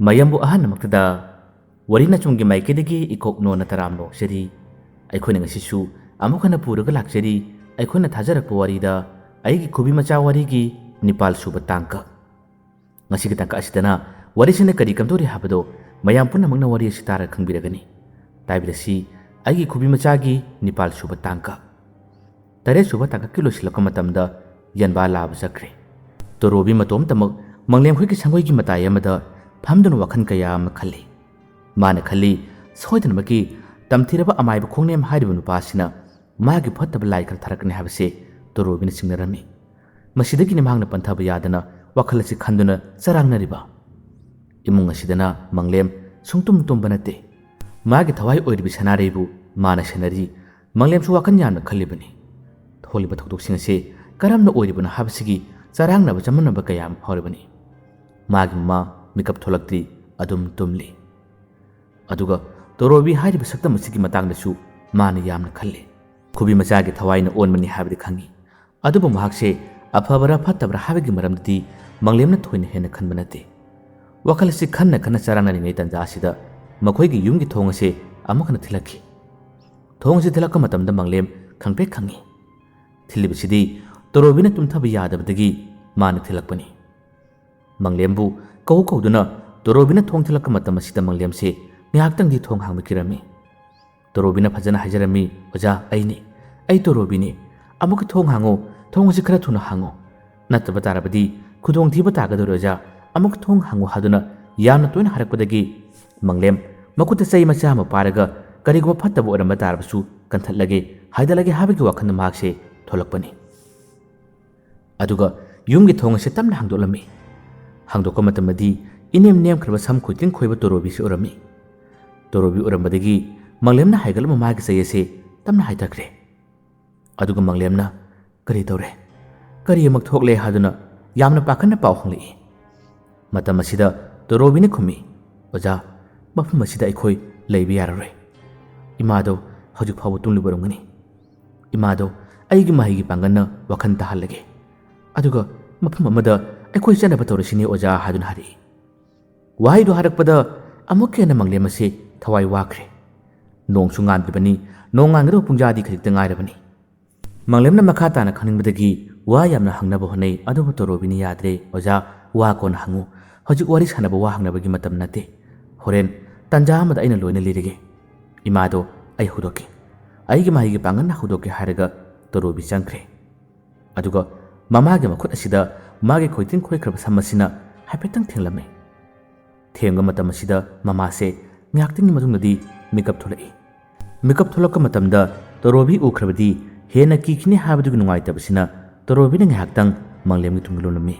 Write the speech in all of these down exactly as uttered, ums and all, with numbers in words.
ꯃꯌꯥꯝꯕꯨ ꯑꯍꯥꯟꯕꯃꯛꯇꯗ ꯋꯥꯔꯤ ꯅꯆꯨꯝꯒꯤ ꯃꯥꯏꯀꯩꯗꯒꯤ ꯏꯀꯣꯛ ꯅꯣꯟꯅ ꯇꯔꯥꯝꯅ ꯑꯣꯛꯆꯔꯤ꯫ ꯑꯩꯈꯣꯏꯅ ꯉꯁꯤꯁꯨ ꯑꯃꯨꯛ ꯍꯟꯅ ꯄꯨꯔꯒ ꯂꯥꯛꯆꯔꯤ꯫ ꯑꯩꯈꯣꯏꯅ ꯊꯥꯖꯔꯛꯄ ꯋꯥꯔꯤꯗ ꯑꯩꯒꯤ ꯈꯨꯕꯤ ꯃꯆꯥ ꯋꯥꯔꯤꯒꯤ ꯅꯤꯄꯥꯜ ꯁꯨꯕ ꯇꯥꯡꯀꯛ꯫ ꯉꯁꯤꯒꯤ ꯇꯥꯡꯀꯛ ꯑꯁꯤꯗꯅ ꯋꯥꯔꯤꯁꯤꯅ ꯀꯔꯤ ꯀꯝꯗꯧꯔꯤ ꯍꯥꯏꯕꯗꯣ ꯃꯌꯥꯝ ꯄꯨꯝꯅꯃꯛꯅ ꯋꯥꯔꯤ ꯑꯁꯤ ꯇꯥꯔꯒ ꯈꯪꯕꯤꯔꯒꯅꯤ꯫ ꯇꯥꯕꯤꯔꯁꯤ, ꯑꯩꯒꯤ ꯈꯨꯕꯤ ꯃꯆꯥꯒꯤ ꯅꯤꯄꯥꯜ ꯁꯨꯕ ꯇꯥꯡꯀꯛ꯫ ꯇꯔꯦꯠ ꯁꯨꯕ ꯇꯥꯡꯀꯛꯀꯤ ꯂꯣꯏꯁꯤꯜꯂꯛꯄ ꯃꯇꯝꯗ ꯌꯦꯟꯕꯥ ꯂꯥꯕ ꯆꯠꯈ꯭ꯔꯦ꯫ ꯇꯣꯔꯣꯕꯤ ꯃꯇꯣꯝꯇꯃꯛ ꯃꯪꯂꯦꯝꯈꯣꯏꯒꯤ ꯁꯪꯒꯣꯏꯒꯤ ꯃꯇꯥꯏ ꯑꯃꯗ ꯐꯝꯗꯨꯅ ꯋꯥꯈꯜ ꯀꯌꯥ ꯑꯃ ꯈꯜꯂꯤ꯫ ꯃꯥꯅ ꯈꯜꯂꯤ, ꯁꯣꯏꯗꯅꯃꯛꯀꯤ ꯇꯝꯊꯤꯔꯕ ꯑꯃꯥꯏꯕ ꯈꯣꯡꯅꯦꯝ ꯍꯥꯏꯔꯤꯕ ꯅꯨꯄꯥꯁꯤꯅ ꯃꯥꯒꯤ ꯐꯠꯇꯕ ꯂꯥꯏ ꯈꯔ ꯊꯥꯔꯛꯀꯅꯤ ꯍꯥꯏꯕꯁꯦ ꯇꯣꯔꯣꯕꯤꯅ ꯆꯤꯡꯅꯔꯝꯃꯤ꯫ ꯃꯁꯤꯗꯒꯤꯅꯤ ꯃꯍꯥꯛꯅ ꯄꯟꯊꯕ ꯌꯥꯗꯅ ꯋꯥꯈꯜ ꯑꯁꯤ ꯈꯟꯗꯨꯅ ꯆꯔꯥꯡꯅꯔꯤꯕ꯫ ꯏꯃꯨꯡ ꯑꯁꯤꯗꯅ ꯃꯪꯂꯦꯝ ꯁꯨꯡꯇꯨꯝ ꯇꯨꯝꯕ ꯅꯠꯇꯦ꯫ ꯃꯥꯒꯤ ꯊꯋꯥꯏ ꯑꯣꯏꯔꯤꯕꯤ ꯁꯅꯥꯔꯩꯕꯨ ꯃꯥꯅ ꯁꯦꯟꯅꯔꯤ꯫ ꯃꯪꯂꯦꯝꯁꯨ ꯋꯥꯈꯜ ꯌꯥꯝꯅ ꯈꯜꯂꯤꯕꯅꯤ꯫ ꯊꯣꯛꯂꯤꯕ ꯊꯧꯗꯣꯛꯁꯤꯡ ꯑꯁꯤ ꯀꯔꯝꯅ ꯑꯣꯏꯔꯤꯕꯅꯣ ꯍꯥꯏꯕꯁꯤꯒꯤ ꯆꯔꯥꯡꯅꯕ ꯆꯃꯝꯅꯕ ꯀꯌꯥ ꯑꯃ ꯐꯥꯎꯔꯤꯕꯅꯤ꯫ ꯃꯥꯒꯤ ꯃꯃꯥ ꯃꯤꯀꯞ ꯊꯣꯛꯂꯛꯇ꯭ꯔꯤ, ꯑꯗꯨꯝ ꯇꯨꯝꯂꯤ꯫ ꯑꯗꯨꯒ ꯇꯣꯔꯣꯕꯤ ꯍꯥꯏꯔꯤꯕ ꯁꯛꯇꯝ ꯑꯁꯤꯒꯤ ꯃꯇꯥꯡꯗꯁꯨ ꯃꯥꯅ ꯌꯥꯝꯅ ꯈꯜꯂꯤ꯫ ꯈꯨꯕꯤ ꯃꯆꯥꯒꯤ ꯊꯋꯥꯏꯅ ꯑꯣꯟꯕꯅꯤ ꯍꯥꯏꯕꯗꯤ ꯈꯪꯏ, ꯑꯗꯨꯕꯨ ꯃꯍꯥꯛꯁꯦ ꯑꯐꯕꯔꯥ ꯐꯠꯇꯕꯔꯥ ꯍꯥꯏꯕꯒꯤ ꯃꯔꯝꯗꯗꯤ ꯃꯪꯂꯦꯝꯅ ꯊꯣꯏꯅ ꯍꯦꯟꯅ ꯈꯟꯕ ꯅꯠꯇꯦ꯫ ꯋꯥꯈꯜ ꯑꯁꯤ ꯈꯟꯅ ꯈꯟꯅ ꯆꯔꯥꯡꯅꯔꯤꯉꯩ ꯇꯟꯖꯥ ꯑꯁꯤꯗ ꯃꯈꯣꯏꯒꯤ ꯌꯨꯝꯒꯤ ꯊꯣꯡ ꯑꯁꯤ ꯑꯃꯨꯛ ꯍꯟꯅ ꯊꯤꯜꯂꯛꯈꯤ꯫ ꯊꯣꯡ ꯑꯁꯤ ꯊꯤꯜꯂꯛꯄ ꯃꯇꯝꯗ ꯃꯪꯂꯦꯝ ꯈꯪꯄ꯭ꯔꯦꯛ ꯈꯪꯏ꯫ ꯊꯤꯜꯂꯤꯕꯁꯤꯗꯤ ꯇꯣꯔꯣꯕꯤꯅ ꯇꯨꯝꯊꯕ ꯌꯥꯗꯕꯗꯒꯤ ꯃꯥꯅ ꯊꯤꯜꯂꯛꯄꯅꯤ꯫ ꯃꯪꯂꯦꯝꯕꯨ ꯀꯧ ꯀꯧꯗꯨꯅ ꯇꯣꯔꯣꯕꯤꯅ ꯊꯣꯡ ꯊꯤꯜꯂꯛꯄ ꯃꯇꯝ ꯑꯁꯤꯗ ꯃꯪꯂꯦꯝꯁꯦ ꯉꯥꯏꯍꯥꯛꯇꯪꯗꯤ ꯊꯣꯡ ꯍꯥꯡꯕ ꯀꯤꯔꯝꯃꯤ꯫ ꯇꯣꯔꯣꯕꯤꯅ ꯐꯖꯅ ꯍꯥꯏꯖꯔꯝꯃꯤ, "ꯑꯣꯖꯥ, ꯑꯩꯅꯤ, ꯑꯩ ꯇꯣꯔꯣꯕꯤꯅꯤ꯫ ꯑꯃꯨꯛꯀ ꯊꯣꯡ ꯍꯥꯡꯉꯣ, ꯊꯣꯡ ꯑꯁꯤ ꯈꯔ ꯊꯨꯅ ꯍꯥꯡꯉꯣ꯫ ꯅꯠꯇꯕ ꯇꯥꯔꯕꯗꯤ ꯈꯨꯗꯣꯡꯊꯤꯕ ꯇꯥꯒꯗꯧꯔꯦ ꯑꯣꯖꯥ, ꯑꯃꯨꯛꯀ ꯊꯣꯡ ꯍꯥꯡꯉꯣ" ꯍꯥꯏꯗꯨꯅ ꯌꯥꯝꯅ ꯇꯣꯏꯅ ꯍꯥꯏꯔꯛꯄꯗꯒꯤ ꯃꯪꯂꯦꯝ ꯃꯈꯨꯠꯇ ꯆꯩ ꯃꯆꯥ ꯑꯃ ꯄꯥꯏꯔꯒ ꯀꯔꯤꯒꯨꯝꯕ ꯐꯠꯇꯕ ꯑꯣꯏꯔꯝꯕ ꯇꯥꯔꯕꯁꯨ ꯀꯟꯊꯠꯂꯒꯦ, ꯍꯥꯏꯗꯠꯂꯒꯦ ꯍꯥꯏꯕꯒꯤ ꯋꯥꯈꯜꯗ ꯃꯍꯥꯛꯁꯦ ꯊꯣꯛꯂꯛꯄꯅꯤ꯫ ꯑꯗꯨꯒ ꯌꯨꯝꯒꯤ ꯊꯣꯡ ꯑꯁꯤ ꯇꯞꯅ ꯍꯥꯡꯗꯣꯛꯂꯝꯃꯤ꯫ ꯍꯥꯡꯗꯣꯛꯄ ꯃꯇꯝꯗꯗꯤ ꯏꯅꯦꯝ ꯅꯦꯝꯈ꯭ꯔꯕ ꯁꯝ ꯈꯣꯏꯇꯤꯡ ꯈꯣꯏꯕ ꯇꯣꯔꯣꯕꯤꯁꯤ ꯎꯔꯝꯃꯤ꯫ ꯇꯣꯔꯣꯕꯤ ꯎꯔꯝꯕꯗꯒꯤ ꯃꯪꯂꯦꯝꯅ ꯍꯥꯏꯒꯠꯂꯝꯕ ꯃꯥꯒꯤ ꯆꯩ ꯑꯁꯤ ꯇꯞꯅ ꯍꯥꯏꯊꯈ꯭ꯔꯦ꯫ ꯑꯗꯨꯒ ꯃꯪꯂꯦꯝꯅ, "ꯀꯔꯤ ꯇꯧꯔꯦ? ꯀꯔꯤ ꯑꯃꯨꯛ ꯊꯣꯛꯂꯦ?" ꯍꯥꯏꯗꯨꯅ ꯌꯥꯝꯅ ꯄꯥꯈꯠꯅ ꯄꯥꯎ ꯍꯪꯂꯛꯏ꯫ ꯃꯇꯝ ꯑꯁꯤꯗ ꯇꯣꯔꯣꯕꯤꯅ ꯈꯨꯝꯃꯤ, "ꯑꯣꯖꯥ, ꯃꯐꯝ ꯑꯁꯤꯗ ꯑꯩꯈꯣꯏ ꯂꯩꯕ ꯌꯥꯔꯔꯣꯏ꯫ ꯏꯃꯥꯗꯣ ꯍꯧꯖꯤꯛ ꯐꯥꯎꯕ ꯇꯨꯝꯂꯤꯕ ꯑꯣꯏꯔꯝꯒꯅꯤ꯫ ꯏꯃꯥꯗꯣ ꯑꯩꯒꯤ ꯃꯍꯩꯒꯤ ꯄꯥꯡꯒꯜꯅ ꯋꯥꯈꯜ ꯇꯥꯍꯜꯂꯒꯦ꯫ ꯑꯗꯨꯒ ꯃꯐꯝ ꯑꯃꯗ ꯑꯩꯈꯣꯏ ꯆꯠꯅꯕ ꯇꯧꯔꯁꯤꯅꯦ ꯑꯣꯖꯥ" ꯍꯥꯏꯗꯨꯅ ꯍꯥꯏꯔꯛꯏ꯫ ꯋꯥꯍꯩꯗꯨ ꯍꯥꯏꯔꯛꯄꯗ ꯑꯃꯨꯛꯀ ꯍꯦꯟꯅ ꯃꯪꯂꯦꯝ ꯑꯁꯤ ꯊꯋꯥꯏ ꯋꯥꯈ꯭ꯔꯦ꯫ ꯅꯣꯡꯁꯨ ꯉꯥꯟꯗ꯭ꯔꯤꯕꯅꯤ, ꯅꯣꯡ ꯉꯥꯟꯒꯗꯕ ꯄꯨꯡꯖꯥꯗꯤ ꯈꯖꯤꯛꯇ ꯉꯥꯏꯔꯕꯅꯤ꯫ ꯃꯪꯂꯦꯝꯅ ꯃꯈꯥ ꯇꯥꯅ ꯈꯪꯅꯤꯡꯕꯗꯒꯤ ꯋꯥ ꯌꯥꯝꯅ ꯍꯪꯅꯕ ꯍꯣꯠꯅꯩ, ꯑꯗꯨꯕꯨ ꯇꯣꯔꯣꯕꯤꯅ ꯌꯥꯗ꯭ꯔꯦ꯫ "ꯑꯣꯖꯥ, ꯋꯥ ꯀꯣꯟꯅ ꯍꯪꯉꯨ꯫ ꯍꯧꯖꯤꯛ ꯋꯥꯔꯤ ꯁꯥꯟꯅꯕ, ꯋꯥ ꯍꯪꯅꯕꯒꯤ ꯃꯇꯝ ꯅꯠꯇꯦ꯫ ꯍꯣꯔꯦꯟ ꯇꯥꯟꯖꯥ ꯑꯃꯗ ꯑꯩꯅ ꯂꯣꯏꯅ ꯂꯤꯔꯒꯦ꯫ ꯏꯃꯥꯗꯣ ꯑꯩ ꯍꯧꯗꯣꯛꯀꯦ꯫ ꯑꯩꯒꯤ ꯃꯍꯩꯒꯤ ꯄꯥꯡꯒꯜꯅ ꯍꯧꯗꯣꯛꯀꯦ" ꯍꯥꯏꯔꯒ ꯇꯣꯔꯣꯕꯤ ꯆꯪꯈ꯭ꯔꯦ꯫ ꯑꯗꯨꯒ ꯃꯃꯥꯒꯤ ꯃꯈꯨꯠ ꯑꯁꯤꯗ ꯃꯥꯒꯤ ꯈꯣꯏꯇꯤꯡ ꯈꯣꯏꯈ꯭ꯔꯕ ꯁꯝ ꯑꯁꯤꯅ ꯍꯥꯏꯐꯦꯠꯇꯪ ꯊꯦꯡꯂꯝꯃꯤ꯫ ꯊꯦꯡꯕ ꯃꯇꯝ ꯑꯁꯤꯗ ꯃꯃꯥꯁꯦ ꯉꯥꯏꯍꯥꯛꯇꯪꯒꯤ ꯃꯇꯨꯡꯗꯗꯤ ꯃꯤꯀꯞ ꯊꯣꯛꯂꯛꯏ꯫ ꯃꯤꯀꯞ ꯊꯣꯛꯂꯛꯄ ꯃꯇꯝꯗ ꯇꯣꯔꯣꯕꯤ ꯎꯈ꯭ꯔꯕꯗꯤ ꯍꯦꯟꯅ ꯀꯤꯈꯤꯅꯤ ꯍꯥꯏꯕꯗꯨꯒꯤ ꯅꯨꯡꯉꯥꯏꯇꯕꯁꯤꯅ ꯇꯣꯔꯣꯕꯤꯅ ꯉꯥꯏꯍꯥꯛꯇꯪ ꯃꯪꯂꯦꯝꯒꯤ ꯇꯨꯡꯗ ꯂꯨꯝꯂꯝꯃꯤ꯫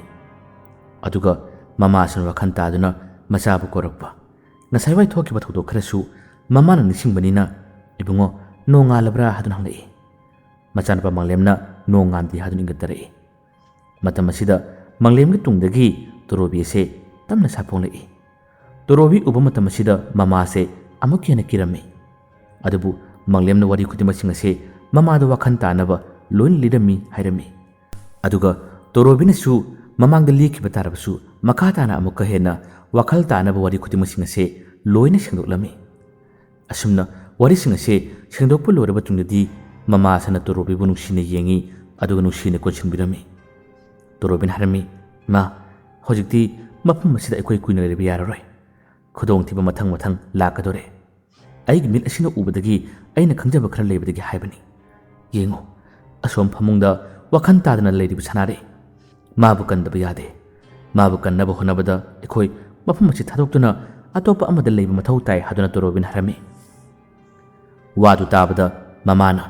ꯑꯗꯨꯒ ꯃꯃꯥꯁꯤꯅ ꯋꯥꯈꯜ ꯇꯥꯗꯨꯅ ꯃꯆꯥꯕꯨ ꯀꯧꯔꯛꯄ꯫ ꯉꯁꯥꯏꯋꯥꯏ ꯊꯣꯛꯈꯤꯕ ꯊꯧꯗꯣꯛ ꯈꯔꯁꯨ ꯃꯃꯥꯅ ꯅꯤꯡꯁꯤꯡꯕꯅꯤꯅ, "ꯏꯕꯨꯡꯉꯣ, ꯅꯣꯡ ꯉꯥꯜꯂꯕ꯭ꯔꯥ?" ꯍꯥꯏꯗꯨꯅ ꯍꯪꯂꯛꯏ꯫ ꯃꯆꯥꯅꯨꯄꯥ ꯃꯪꯂꯦꯝꯅ ꯅꯣꯡ ꯉꯥꯟꯗꯦ ꯍꯥꯏꯗꯨꯅ ꯏꯪꯒꯠꯇꯔꯛꯏ꯫ ꯃꯇꯝ ꯑꯁꯤꯗ ꯃꯪꯂꯦꯝꯒꯤ ꯇꯨꯡꯗꯒꯤ ꯇꯣꯔꯣꯕꯤ ꯑꯁꯦ ꯇꯞꯅ ꯁꯥꯐꯣꯡꯂꯛꯏ꯫ ꯇꯣꯔꯣꯕꯤ ꯎꯕ ꯃꯇꯝ ꯑꯁꯤꯗ ꯃꯃꯥꯁꯦ ꯑꯃꯨꯛꯀ ꯍꯦꯟꯅ ꯀꯤꯔꯝꯃꯤ꯫ ꯑꯗꯨꯕꯨ ꯃꯪꯂꯦꯝꯅ ꯋꯥꯔꯤ ꯈꯨꯗꯤꯡꯃꯛꯁꯤꯡ ꯑꯁꯦ ꯃꯃꯥꯗ ꯋꯥꯈꯜ ꯇꯥꯅꯕ ꯂꯣꯏꯅ ꯂꯤꯔꯝꯃꯤ ꯍꯥꯏꯔꯝꯃꯤ꯫ ꯑꯗꯨꯒ ꯇꯣꯔꯣꯕꯤꯅꯁꯨ ꯃꯃꯥꯡꯗ ꯂꯦꯞꯈꯤꯕ ꯇꯥꯔꯕꯁꯨ ꯃꯈꯥ ꯇꯥꯅ ꯑꯃꯨꯛꯀ ꯍꯦꯟꯅ ꯋꯥꯈꯜ ꯇꯥꯅꯕ ꯋꯥꯔꯤ ꯈꯨꯗꯤꯡꯃꯛꯁꯤꯡ ꯑꯁꯦ ꯂꯣꯏꯅ ꯁꯦꯡꯗꯣꯛꯂꯝꯃꯤ꯫ ꯑꯁꯨꯝꯅ ꯋꯥꯔꯤꯁꯤꯡ ꯑꯁꯦ ꯁꯦꯡꯗꯣꯛꯄ ꯂꯣꯏꯔꯕ ꯇꯨꯡꯗꯗꯤ ꯃꯃꯥꯁꯤꯅ ꯇꯣꯔꯣꯕꯤꯕꯨ ꯅꯨꯡꯁꯤꯅ ꯌꯦꯡꯉꯤ, ꯑꯗꯨꯒ ꯅꯨꯡꯁꯤꯅ ꯀꯣꯟꯁꯤꯟꯕꯤꯔꯝꯃꯤ꯫ ꯇꯣꯔꯣꯕꯤꯅ ꯍꯥꯏꯔꯝꯃꯤ, "ꯏꯃꯥ, ꯍꯧꯖꯤꯛꯇꯤ ꯃꯐꯝ ꯑꯁꯤꯗ ꯑꯩꯈꯣꯏ ꯀꯨꯏꯅ ꯂꯩꯕ ꯌꯥꯔꯔꯣꯏ꯫ ꯈꯨꯗꯣꯡꯊꯤꯕ ꯃꯊꯪ ꯃꯊꯪ ꯂꯥꯛꯀꯗꯧꯔꯦ꯫ ꯑꯩꯒꯤ ꯃꯤꯠ ꯑꯁꯤꯅ ꯎꯕꯗꯒꯤ ꯑꯩꯅ ꯈꯪꯖꯕ ꯈꯔ ꯂꯩꯕꯗꯒꯤ ꯍꯥꯏꯕꯅꯤ꯫ ꯌꯦꯡꯉꯨ, ꯑꯁꯣꯝ ꯐꯃꯨꯡꯗ ꯋꯥꯈꯜ ꯇꯥꯗꯅ ꯂꯩꯔꯤꯕ ꯁꯅꯥꯔꯩ꯫ ꯃꯥꯕꯨ ꯀꯟꯗꯕ ꯌꯥꯗꯦ꯫ ꯃꯥꯕꯨ ꯀꯟꯅꯕ ꯍꯣꯠꯅꯕꯗ ꯑꯩꯈꯣꯏ ꯃꯐꯝ ꯑꯁꯤ ꯊꯥꯗꯣꯛꯇꯨꯅ ꯑꯇꯣꯞꯄ ꯑꯃꯗ ꯂꯩꯕ ꯃꯊꯧ ꯇꯥꯏ" ꯍꯥꯏꯗꯨꯅ ꯇꯣꯔꯣꯕꯤꯅ ꯍꯥꯏꯔꯝꯃꯤ꯫ ꯋꯥꯗꯨ ꯇꯥꯕꯗ ꯃꯃꯥꯅ,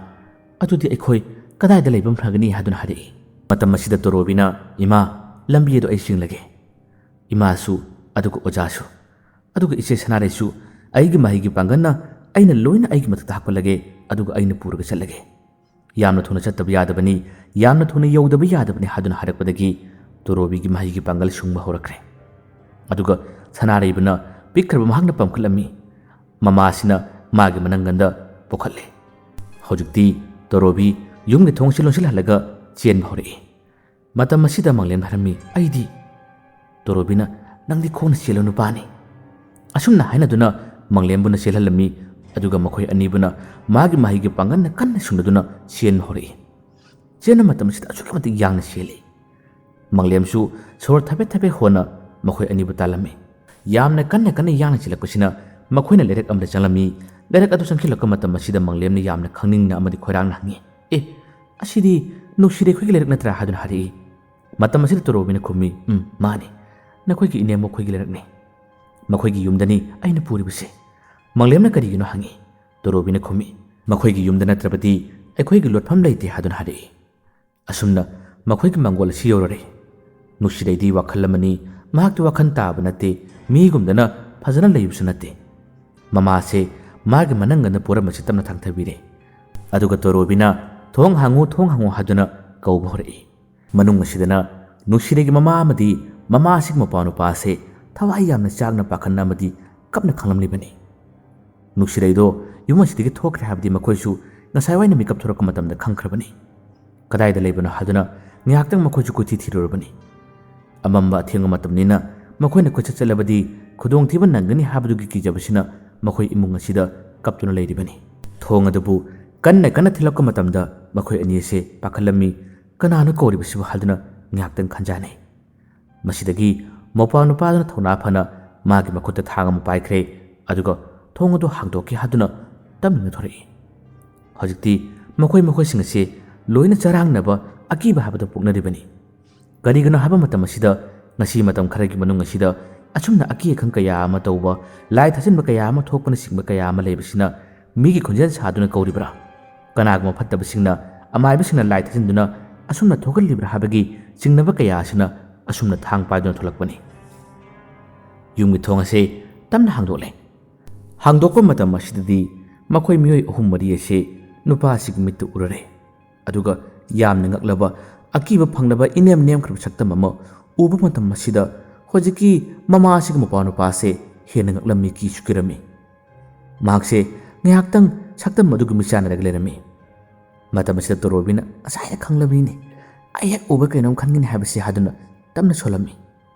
"ꯑꯗꯨꯗꯤ ꯑꯩꯈꯣꯏ ꯀꯗꯥꯏꯗ ꯂꯩꯕ ꯐꯒꯅꯤ?" ꯍꯥꯏꯗꯨꯅ ꯍꯥꯏꯔꯛꯏ꯫ ꯃꯇꯝ ꯑꯁꯤꯗ ꯇꯣꯔꯣꯕꯤꯅ, "ꯏꯃꯥ, ꯂꯝꯕꯤ ꯑꯗꯨ ꯑꯩ ꯆꯤꯡꯂꯒꯦ꯫ ꯏꯃꯥꯁꯨ, ꯑꯗꯨꯒ ꯑꯣꯖꯥꯁꯨ, ꯑꯗꯨꯒ ꯏꯆꯦ ꯁꯅꯥꯔꯩꯁꯨ ꯑꯩꯒꯤ ꯃꯍꯩꯒꯤ ꯄꯥꯡꯒꯜꯅ ꯑꯩꯅ ꯂꯣꯏꯅ ꯑꯩꯒꯤ ꯃꯊꯛꯇ ꯍꯥꯞꯀꯠꯂꯒꯦ, ꯑꯗꯨꯒ ꯑꯩꯅ ꯄꯨꯔꯒ ꯆꯠꯂꯒꯦ꯫ ꯌꯥꯝꯅ ꯊꯨꯅ ꯆꯠꯇꯕ ꯌꯥꯗꯕꯅꯤ, ꯌꯥꯝꯅ ꯊꯨꯅ ꯌꯧꯗꯕ ꯌꯥꯗꯕꯅꯤ" ꯍꯥꯏꯗꯨꯅ ꯍꯥꯏꯔꯛꯄꯗꯒꯤ ꯇꯣꯔꯣꯕꯤꯒꯤ ꯃꯍꯩꯒꯤ ꯄꯥꯡꯒꯜ ꯁꯨꯡꯕ ꯍꯧꯔꯛꯈ꯭ꯔꯦ꯫ ꯑꯗꯨꯒ ꯁꯅꯥꯔꯩꯕꯅ ꯄꯤꯛꯈ꯭ꯔꯕ ꯃꯍꯥꯛꯅ ꯄꯝꯈꯠꯂꯝꯃꯤ꯫ ꯃꯃꯥꯁꯤꯅ ꯃꯥꯒꯤ ꯃꯅꯪꯒꯟꯗ ꯄꯨꯈꯠꯂꯦ꯫ ꯍꯧꯖꯤꯛꯇꯤ ꯇꯣꯔꯣꯕꯤ ꯌꯨꯝꯒꯤ ꯊꯣꯡꯁꯤ ꯂꯣꯟꯁꯤꯜꯍꯜꯂꯒ ꯆꯦꯟꯕ ꯍꯧꯔꯛꯏ꯫ ꯃꯇꯝ ꯑꯁꯤꯗ ꯃꯪꯂꯦꯝ ꯍꯥꯏꯔꯝꯃꯤ, "ꯑꯩꯗꯤ?" ꯇꯣꯔꯣꯕꯤꯅ, "ꯅꯪꯗꯤ ꯈꯣꯡꯅ ꯆꯦꯜꯂꯣ ꯅꯨꯄꯥꯅꯤ"꯫ ꯑꯁꯨꯝꯅ ꯍꯥꯏꯅꯗꯨꯅ ꯃꯪꯂꯦꯝꯕꯨꯅ ꯆꯦꯜꯍꯜꯂꯝꯃꯤ꯫ ꯑꯗꯨꯒ ꯃꯈꯣꯏ ꯑꯅꯤꯕꯨꯅ ꯃꯥꯒꯤ ꯃꯍꯩꯒꯤ ꯄꯥꯡꯒꯜꯅ ꯀꯟꯅ ꯁꯨꯡꯅꯗꯨꯅ ꯆꯦꯟꯕ ꯍꯧꯔꯛꯏ꯫ ꯆꯦꯟꯕ ꯃꯇꯝ ꯑꯁꯤꯗ ꯑꯁꯨꯛꯀꯤ ꯃꯇꯤꯛ ꯌꯥꯡꯅ ꯆꯦꯜꯂꯤ꯫ ꯃꯪꯂꯦꯝꯁꯨ ꯁꯣꯔ ꯊꯕꯦꯠ ꯊꯕꯦꯠ ꯍꯣꯟꯅ ꯃꯈꯣꯏ ꯑꯅꯤꯕꯨ ꯇꯥꯜꯂꯝꯃꯤ꯫ ꯌꯥꯝꯅ ꯀꯟꯅ ꯀꯟꯅ ꯌꯥꯡꯅ ꯆꯦꯜꯂꯛꯄꯁꯤꯅ ꯃꯈꯣꯏꯅ ꯂꯩꯔꯛ ꯑꯃꯗ ꯆꯪꯂꯝꯃꯤ꯫ ꯂꯩꯔꯛ ꯑꯗꯨ ꯆꯪꯁꯤꯜꯂꯛꯄ ꯃꯇꯝ ꯑꯁꯤꯗ ꯃꯪꯂꯦꯝꯅ ꯌꯥꯝꯅ ꯈꯪꯅꯤꯡꯅ ꯑꯃꯗꯤ ꯈꯣꯏꯔꯥꯡꯅ ꯍꯪꯉꯤ, "ꯑꯦ, ꯑꯁꯤꯗꯤ ꯅꯨꯡꯁꯤꯔꯩ ꯈꯣꯏꯒꯤ ꯂꯩꯔꯛ ꯅꯠꯇ꯭ꯔꯥ?" ꯍꯥꯏꯗꯨꯅ ꯍꯥꯏꯔꯛꯏ꯫ ꯃꯇꯝ ꯑꯁꯤꯗ ꯇꯣꯔꯣꯕꯤꯅ ꯈꯨꯝꯃꯤ, "ꯎꯝ, ꯃꯥꯅꯤ꯫ ꯅꯈꯣꯏꯒꯤ ꯏꯅꯦꯝꯕꯣꯛ ꯈꯣꯏꯒꯤ ꯂꯩꯔꯛꯅꯤ꯫ ꯃꯈꯣꯏꯒꯤ ꯌꯨꯝꯗꯅꯤ ꯑꯩꯅ ꯄꯨꯔꯤꯕꯁꯦ"꯫ ꯃꯪꯂꯦꯝꯅ ꯀꯔꯤꯒꯤꯅꯣ ꯍꯪꯉꯤ꯫ ꯇꯣꯔꯣꯕꯤꯅ ꯈꯨꯝꯃꯤ, "ꯃꯈꯣꯏꯒꯤ ꯌꯨꯝꯗ ꯅꯠꯇ꯭ꯔꯕꯗꯤ ꯑꯩꯈꯣꯏꯒꯤ ꯂꯣꯠꯐꯝ ꯂꯩꯇꯦ" ꯍꯥꯏꯗꯨꯅ ꯍꯥꯏꯔꯛꯏ꯫ ꯑꯁꯨꯝꯅ ꯃꯈꯣꯏꯒꯤ ꯃꯪꯒꯣꯜ ꯑꯁꯤ ꯌꯧꯔꯔꯦ꯫ ꯅꯨꯡꯁꯤꯔꯩꯗꯤ ꯋꯥꯈꯜ ꯑꯃꯅꯤ, ꯃꯍꯥꯛꯇꯤ ꯋꯥꯈꯜ ꯇꯥꯕ ꯅꯠꯇꯦ, ꯃꯤꯒꯨꯝꯗꯅ ꯐꯖꯅ ꯂꯩꯕꯁꯨ ꯅꯠꯇꯦ꯫ ꯃꯃꯥꯁꯦ ꯃꯥꯒꯤ ꯃꯅꯪꯒꯟꯗ ꯄꯣꯔꯝꯕꯁꯤ ꯇꯞꯅ ꯊꯥꯡꯊꯕꯤꯔꯦ꯫ ꯑꯗꯨꯒ ꯇꯣꯔꯣꯕꯤꯅ "ꯊꯣꯡ ꯍꯥꯡꯉꯨ, ꯊꯣꯡ ꯍꯥꯡꯉꯨ" ꯍꯥꯏꯗꯨꯅ ꯀꯧꯕ ꯍꯧꯔꯛꯏ꯫ ꯃꯅꯨꯡ ꯑꯁꯤꯗꯅ ꯅꯨꯡꯁꯤꯔꯩꯒꯤ ꯃꯃꯥ ꯑꯃꯗꯤ ꯃꯃꯥ ꯑꯁꯤꯒꯤ ꯃꯄꯥ ꯅꯨꯄꯥ ꯑꯁꯦ ꯊꯋꯥꯏ ꯌꯥꯝꯅ ꯆꯥꯛꯅ ꯄꯥꯈꯠꯅ ꯑꯃꯗꯤ ꯀꯞꯅ ꯈꯥꯡꯂꯝꯂꯤꯕꯅꯤ꯫ ꯅꯨꯡꯁꯤꯔꯩꯗꯣ ꯌꯨꯝ ꯑꯁꯤꯗꯒꯤ ꯊꯣꯛꯈ꯭ꯔꯦ ꯍꯥꯏꯕꯗꯤ ꯃꯈꯣꯏꯁꯨ ꯉꯁꯥꯏꯋꯥꯏꯅ ꯃꯤꯀꯞ ꯊꯣꯔꯛꯄ ꯃꯇꯝꯗ ꯈꯪꯈ꯭ꯔꯕꯅꯤ꯫ ꯀꯗꯥꯏꯗ ꯂꯩꯕꯅꯣ ꯍꯥꯏꯗꯨꯅ ꯉꯥꯏꯍꯥꯛꯇꯪ ꯃꯈꯣꯏꯁꯨ ꯀꯣꯏꯊꯤ ꯊꯤꯔꯨꯔꯕꯅꯤ꯫ ꯑꯃꯝꯕ ꯑꯊꯦꯡꯕ ꯃꯇꯝꯅꯤꯅ ꯃꯈꯣꯏꯅ ꯀꯣꯏꯆꯠ ꯆꯠꯂꯕꯗꯤ ꯈꯨꯗꯣꯡꯊꯤꯕ ꯅꯪꯒꯅꯤ ꯍꯥꯏꯕꯗꯨꯒꯤ ꯀꯤꯖꯕꯁꯤꯅ ꯃꯈꯣꯏ ꯏꯃꯨꯡ ꯑꯁꯤꯗ ꯀꯞꯇꯨꯅ ꯂꯩꯔꯤꯕꯅꯤ꯫ ꯊꯣꯡ ꯑꯗꯨꯕꯨ ꯀꯟꯅ ꯀꯟꯅ ꯊꯤꯜꯂꯛꯄ ꯃꯇꯝꯗ ꯃꯈꯣꯏ ꯑꯅꯤ ꯑꯁꯦ ꯄꯥꯈꯠꯂꯝꯃꯤ꯫ "ꯀꯅꯥꯅꯣ ꯀꯧꯔꯤꯕꯁꯤꯕꯨ?" ꯍꯥꯏꯗꯨꯅ ꯉꯥꯏꯍꯥꯛꯇꯪ ꯈꯟꯖꯥꯟꯅꯩ꯫ ꯃꯁꯤꯗꯒꯤ ꯃꯧꯄ꯭ꯋꯥ ꯅꯨꯄꯥꯗꯨꯅ ꯊꯧꯅꯥ ꯐꯅ ꯃꯥꯒꯤ ꯃꯈꯨꯠꯇ ꯊꯥꯡ ꯑꯃ ꯄꯥꯏꯈ꯭ꯔꯦ, ꯑꯗꯨꯒ ꯊꯣꯡ ꯑꯗꯨ ꯍꯥꯡꯗꯣꯛꯀꯦ ꯍꯥꯏꯗꯨꯅ ꯇꯞꯅ ꯊꯣꯔꯛꯏ꯫ ꯍꯧꯖꯤꯛꯇꯤ ꯃꯈꯣꯏ ꯃꯈꯣꯏꯁꯤꯡ ꯑꯁꯤ ꯂꯣꯏꯅ ꯆꯔꯥꯡꯅꯕ ꯑꯀꯤꯕ ꯍꯥꯏꯕꯗꯨ ꯄꯣꯛꯅꯔꯤꯕꯅꯤ꯫ ꯀꯔꯤꯒꯤꯅꯣ ꯍꯥꯏꯕ ꯃꯇꯝ ꯑꯁꯤꯗ ꯉꯁꯤ ꯃꯇꯝ ꯈꯔꯒꯤ ꯃꯅꯨꯡ ꯑꯁꯤꯗ ꯑꯁꯨꯝꯅ ꯑꯀꯤ ꯑꯈꯪ ꯀꯌꯥ ꯑꯃ ꯇꯧꯕ, ꯂꯥꯏ ꯊꯥꯖꯤꯟꯕ ꯀꯌꯥ ꯑꯃ ꯊꯣꯛꯄꯅꯆꯤꯡꯕ ꯀꯌꯥ ꯑꯃ ꯂꯩꯕꯁꯤꯅ ꯃꯤꯒꯤ ꯈꯣꯟꯖꯦꯜ ꯁꯥꯗꯨꯅ ꯀꯧꯔꯤꯕ꯭ꯔꯥ? ꯀꯅꯥꯒꯨꯝꯕ ꯐꯠꯇꯕꯁꯤꯡꯅ, ꯑꯃꯥꯏꯕꯁꯤꯡꯅ ꯂꯥꯏ ꯊꯥꯖꯤꯟꯗꯨꯅ ꯑꯁꯨꯝꯅ ꯊꯣꯛꯍꯜꯂꯤꯕ꯭ꯔꯥ ꯍꯥꯏꯕꯒꯤ ꯆꯤꯡꯅꯕ ꯀꯌꯥ ꯑꯁꯤꯅ ꯑꯁꯨꯝꯅ ꯊꯥꯡ ꯄꯥꯏꯗꯨꯅ ꯊꯣꯛꯂꯛꯄꯅꯤ꯫ ꯌꯨꯝꯒꯤ ꯊꯣꯡ ꯑꯁꯤ ꯇꯞꯅ ꯍꯥꯡꯗꯣꯛꯂꯦ꯫ ꯍꯥꯡꯗꯣꯛꯄ ꯃꯇꯝ ꯑꯁꯤꯗꯗꯤ ꯃꯈꯣꯏ ꯃꯤꯑꯣꯏ ꯑꯍꯨꯝ ꯃꯔꯤ ꯑꯁꯤ ꯅꯨꯄꯥ ꯑꯁꯤꯒꯤ ꯃꯤꯠꯇ ꯎꯔꯔꯦ꯫ ꯑꯗꯨꯒ ꯌꯥꯝꯅ ꯉꯛꯂꯕ, ꯑꯀꯤꯕ ꯐꯪꯂꯕ ꯏꯅꯦꯝ ꯅꯦꯝꯈ꯭ꯔꯕ ꯁꯛꯇꯝ ꯑꯃ ꯎꯕ ꯃꯇꯝ ꯑꯁꯤꯗ ꯍꯧꯖꯤꯛꯀꯤ ꯃꯃꯥ ꯑꯁꯤꯒꯤ ꯃꯄꯥ ꯅꯨꯄꯥ ꯑꯁꯦ ꯍꯦꯟꯅ ꯉꯛꯂꯝꯃꯤ, ꯀꯤꯁꯨ ꯀꯤꯔꯝꯃꯤ꯫ ꯃꯍꯥꯛꯁꯦ ꯉꯥꯏꯍꯥꯛꯇꯪ ꯁꯛꯇꯝ ꯑꯗꯨꯒ ꯃꯤꯆꯥꯟꯅꯔꯒ ꯂꯩꯔꯝꯃꯤ꯫ ꯃꯇꯝ ꯑꯁꯤꯗ ꯇꯣꯔꯣꯕꯤꯅ, "ꯉꯁꯥꯏꯅ ꯈꯪꯂꯕꯅꯤꯅꯦ, ꯑꯩ ꯍꯦꯛ ꯎꯕ ꯀꯩꯅꯣꯝ ꯈꯟꯒꯅꯤ ꯍꯥꯏꯕꯁꯦ" ꯍꯥꯏꯗꯨꯅ ꯇꯞꯅ ꯁꯣꯜꯂꯝꯃꯤ꯫